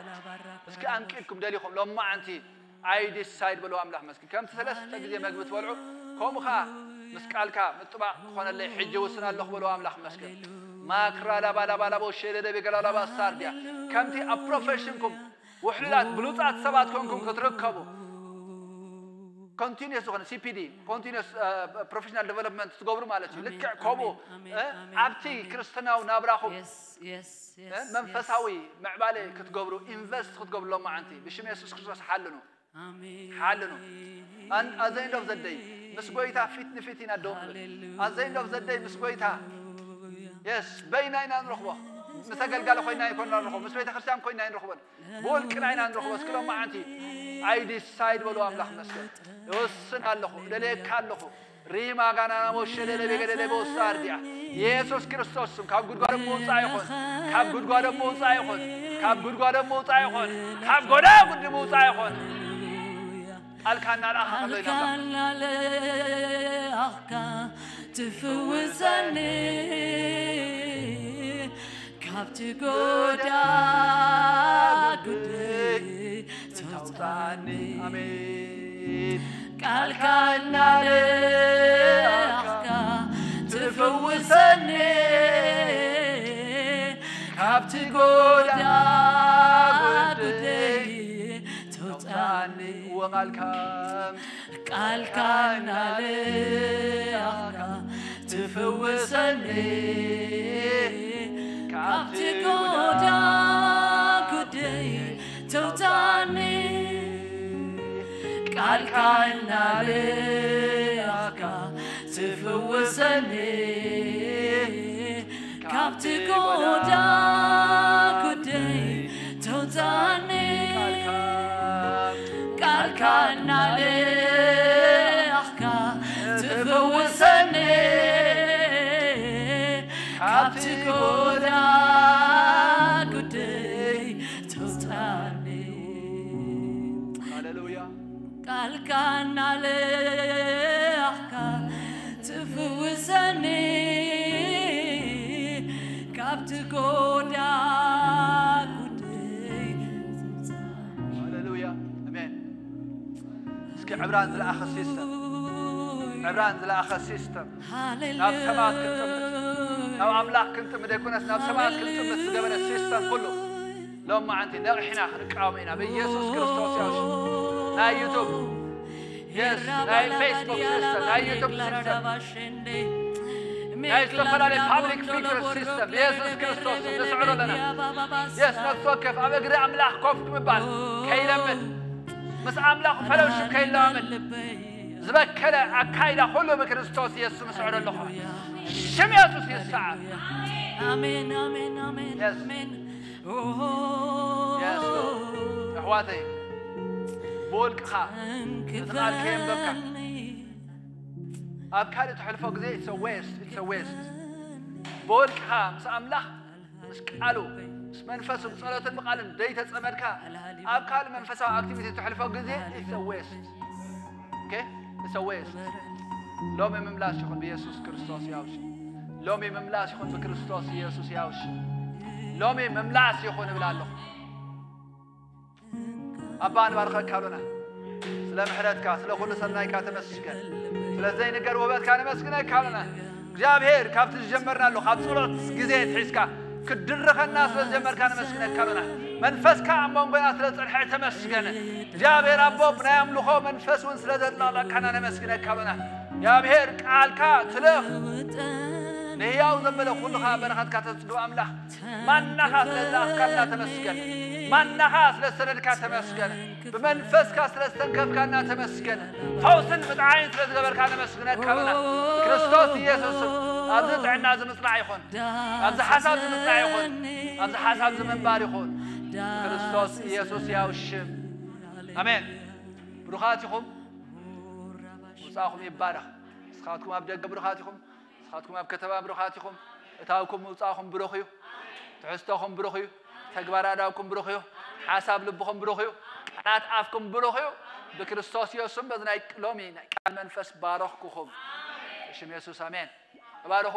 እስኪ ኣንቂድኩም ደሊኹም ሎማዓንቲ ኣይ ዲሳይድ በልዎ ኣምላኽ መስኪ ከምቲ ሰለስተ ግዜ መግቢ ትበልዑ ከምኡ ኸዓ ምስ ቃልካ ምጥባቕ ክኾነለይ ሕጂ ውስን ኣለኹ በልዎ ኣምላኽ መስኪ። ማክራ ላባ ላባ ላባ ወሸደ ደቤ ገላ ላባ ሳርዲያ ከምቲ ኣብ ፕሮፌሽንኩም ውሕሉላት ብሉጻት ሰባት ኮንኩም ክትርከቡ ኮንቲኒስ ዝኾነ ሲፒዲ ኮንቲኒስ ፕሮፌሽናል ዲቨሎፕመንት ትገብሩ ማለት እዩ። ልክዕ ከምኡ ኣብቲ ክርስትናዊ ናብራኹም መንፈሳዊ ምዕባለ ክትገብሩ ኢንቨስት ክትገብሩ ሎማዓንቲ ብሽም የሱስ ክርስቶስ ሓልኑ። ሓልኑ። ኣዘይ እንዶፍ ዘደይ ምስ ጎይታ ፊት ንፊት ኢና ደው ንብል። ኣዘይ እንዶፍ ዘደይ ምስ ጎይታ የስ በይና ኢና ንረኽቦ። ምስ ኣገልጋሊ ኮይና ኣይኮንና ንረኽቦ፣ ምስ ቤተ ክርስቲያን ኮይና ኣይንረኽቦን። ብውልቅና ኢና ንረኽቦ። እስኪ ሎማዓንቲ ኣይ ዲሳይድ በሉ ኣምላኽ መስገን። እወስን ኣለኹ፣ እደልየካ ኣለኹ። ሪማ ጋናና ሞሸለለ ቤገደለ በወሳርዲያ የሱስ ክርስቶስ ስም ካብ ጉድጓዶም ምውፃእ ይኹን፣ ካብ ጉድጓዶም ምውፃእ ይኹን፣ ካብ ጉድጓዶም ምውፃእ ይኹን፣ ካብ ጎዳ ጉዲ ምውፃእ ይኹን። ቃልካ እናልኣኻ ከሎ ኢና ኣምላኽ። ቃልካ እናልኣኻ ትፍውሰኒ፣ ካብቲ ጎዳ ጉዲ ተውፃኒ። ኣሜን። ቃልካ እናልኣኻ ትፍውሰኒ፣ ካብቲ ጎዳ ጉዲ ተውፃኒ። እወ ቃልካ ቃልካ እናልኣኻ ትፍውሰኒ፣ ካብቲ ጎዳ ጉደይ ተውፃኒ። ቃልካ እናልኣኻ ትፍውሰኒ፣ ካብቲ ጎዳ ጉደይ ተውፃኒ። ቃልካ እናልኣኻ ትፍውሰኒ፣ ካብቲ ጎዳ ጉደይ ተውፃኒ። ሃሌሉያ። ቃልካ እናልኣኻ ትፍውሰኒ፣ ካብቲ ጎዳ ጉደይ። ሃሌሉያ። ኣሜን። እስኪ ዕብራን ዝለኣኸ ሲስተም፣ ዕብራን ዝለኣኸ ሲስተም ናብ ሰባት ክንጥምት፣ ናብ ኣምላኽ ክንጥምት ዘይኮነስ ናብ ሰባት ክንጥምት ዝገበረ ሲስተም ኩሉ ሎማዓንቲ ነቕሒና ክንቃወሞ ኢና ብኢየሱስ ክርስቶስ ያው ሽም። ናይ ዩቱብ የስ ናይ ፌስቡክ ሲስተም፣ ናይ ዩቱብ ሲስተም፣ ናይ ዝተፈላለዩ ፓብሊክ ፊገር ሲስተም ብኢየሱስ ክርስቶስ ንስዕሮ ኣለና። የስ ነፍሲ ወከፍ ኣብ እግሪ ኣምላኽ ኮፍ ምባል ከይለምድ፣ ምስ ኣምላኽ ፈለውሽፕ ከይለማመድ ዝበከለ ኣካይዳ ኩሉ ብክርስቶስ የሱስ ምስዕሮ ኣለኹ። ሽም የሱስ ይስዓር። ኣሜን፣ ኣሜን፣ ኣሜን፣ የስ። ኣሜን። ኦሆ። የስ። ኣሕዋተይ፣ ብውልቅኻ እቲ ቃል ከየንበብካ ኣብ ካልእ ተሕልፎ ግዜ it's a waste, it's a waste። ብውልቅኻ ምስ ኣምላኽ ምስ ቃሉ ምስ መንፈሱ ብጸሎትን ብቃልን ደይተጸመድካ ኣብ ካልእ መንፈሳዊ ኣክቲቪቲ ትሕልፎ ግዜ it's a waste. ኦኬ? It's a waste። ሎሚ ምምላስ ይኹን ብኢየሱስ ክርስቶስ ያውሽ። ሎሚ ምምላስ ይኹን ብክርስቶስ ኢየሱስ ያውሽ። ሎሚ ምምላስ ይኹን እብል ኣለኹ። ኣባ ንባርከካ ኣሎና። ስለ ምሕረትካ፣ ስለ ኩሉ ሰናይካ ተመስገን። ስለ ዘይንገር ውበትካ ነመስግነካ ኣሎና። እግዚኣብሔር ካብቲ ዝጀመርናሉ ካብ ጸሎት ግዜ ኣትሒዝካ ክትድርኸና ስለ ዝጀመርካ ነመስግነካ ኣሎና። መንፈስካ ኣብ መንጎና ስለ ዝጸንሐ ተመስገን። እግዚኣብሔር ኣቦ ብናይ ኣምልኾ መንፈስ እውን ስለ ዘጥለቕለቕካና ነመስግነካ ኣሎና። እግዚኣብሔር ቃልካ ትልእኽ ንህያው ዘበለ ኩሉ ኸኣ በረኸትካ ተጽግብ ኣምላኽ ማናኻ ስለ ዝለኣኽካና ተመስገን። ማናኻ ስለ ዝሰደድካ ተመስገን። ብመንፈስካ ስለ ዝተንከፍካና ተመስገን። ፈውስን ምጥዓይን ስለ ዝገበርካ ነመስግነካ ኣሎና። ብክርስቶስ ኢየሱስ ስም ኣብዚ ጥዕና እዚ ምጽናዕ ይኹን። ኣብዚ ሓሳብ እዚ ምጽናዕ ይኹን። ኣብዚ ሓሳብ እዚ ምንባር ይኹን። ብክርስቶስ ኢየሱስ ያው ሽም። ኣሜን። ብሩኻት ኢኹም። ምውጻእኹም ይባረኽ። ንስኻትኩም ኣብ ደገ ብሩኻት ኢኹም። ንስኻትኩም ኣብ ከተማ ብሩኻት ኢኹም። እታውኩም ምውጻእኹም ብሩኽ እዩ። ትሕዝቶኹም ብሩኽ እዩ። ተግባር ኣእዳውኩም ብሩኽ እዩ። ሓሳብ ልብኹም ብሩኽ እዩ። ቃላት ኣፍኩም ብሩኽ እዩ። ብክርስቶስ የሱስ በዚ ናይ ሎሚ ናይ ቃል መንፈስ ባረኽኩኹም። ብሽም የሱስ ኣሜን። ተባረኹ።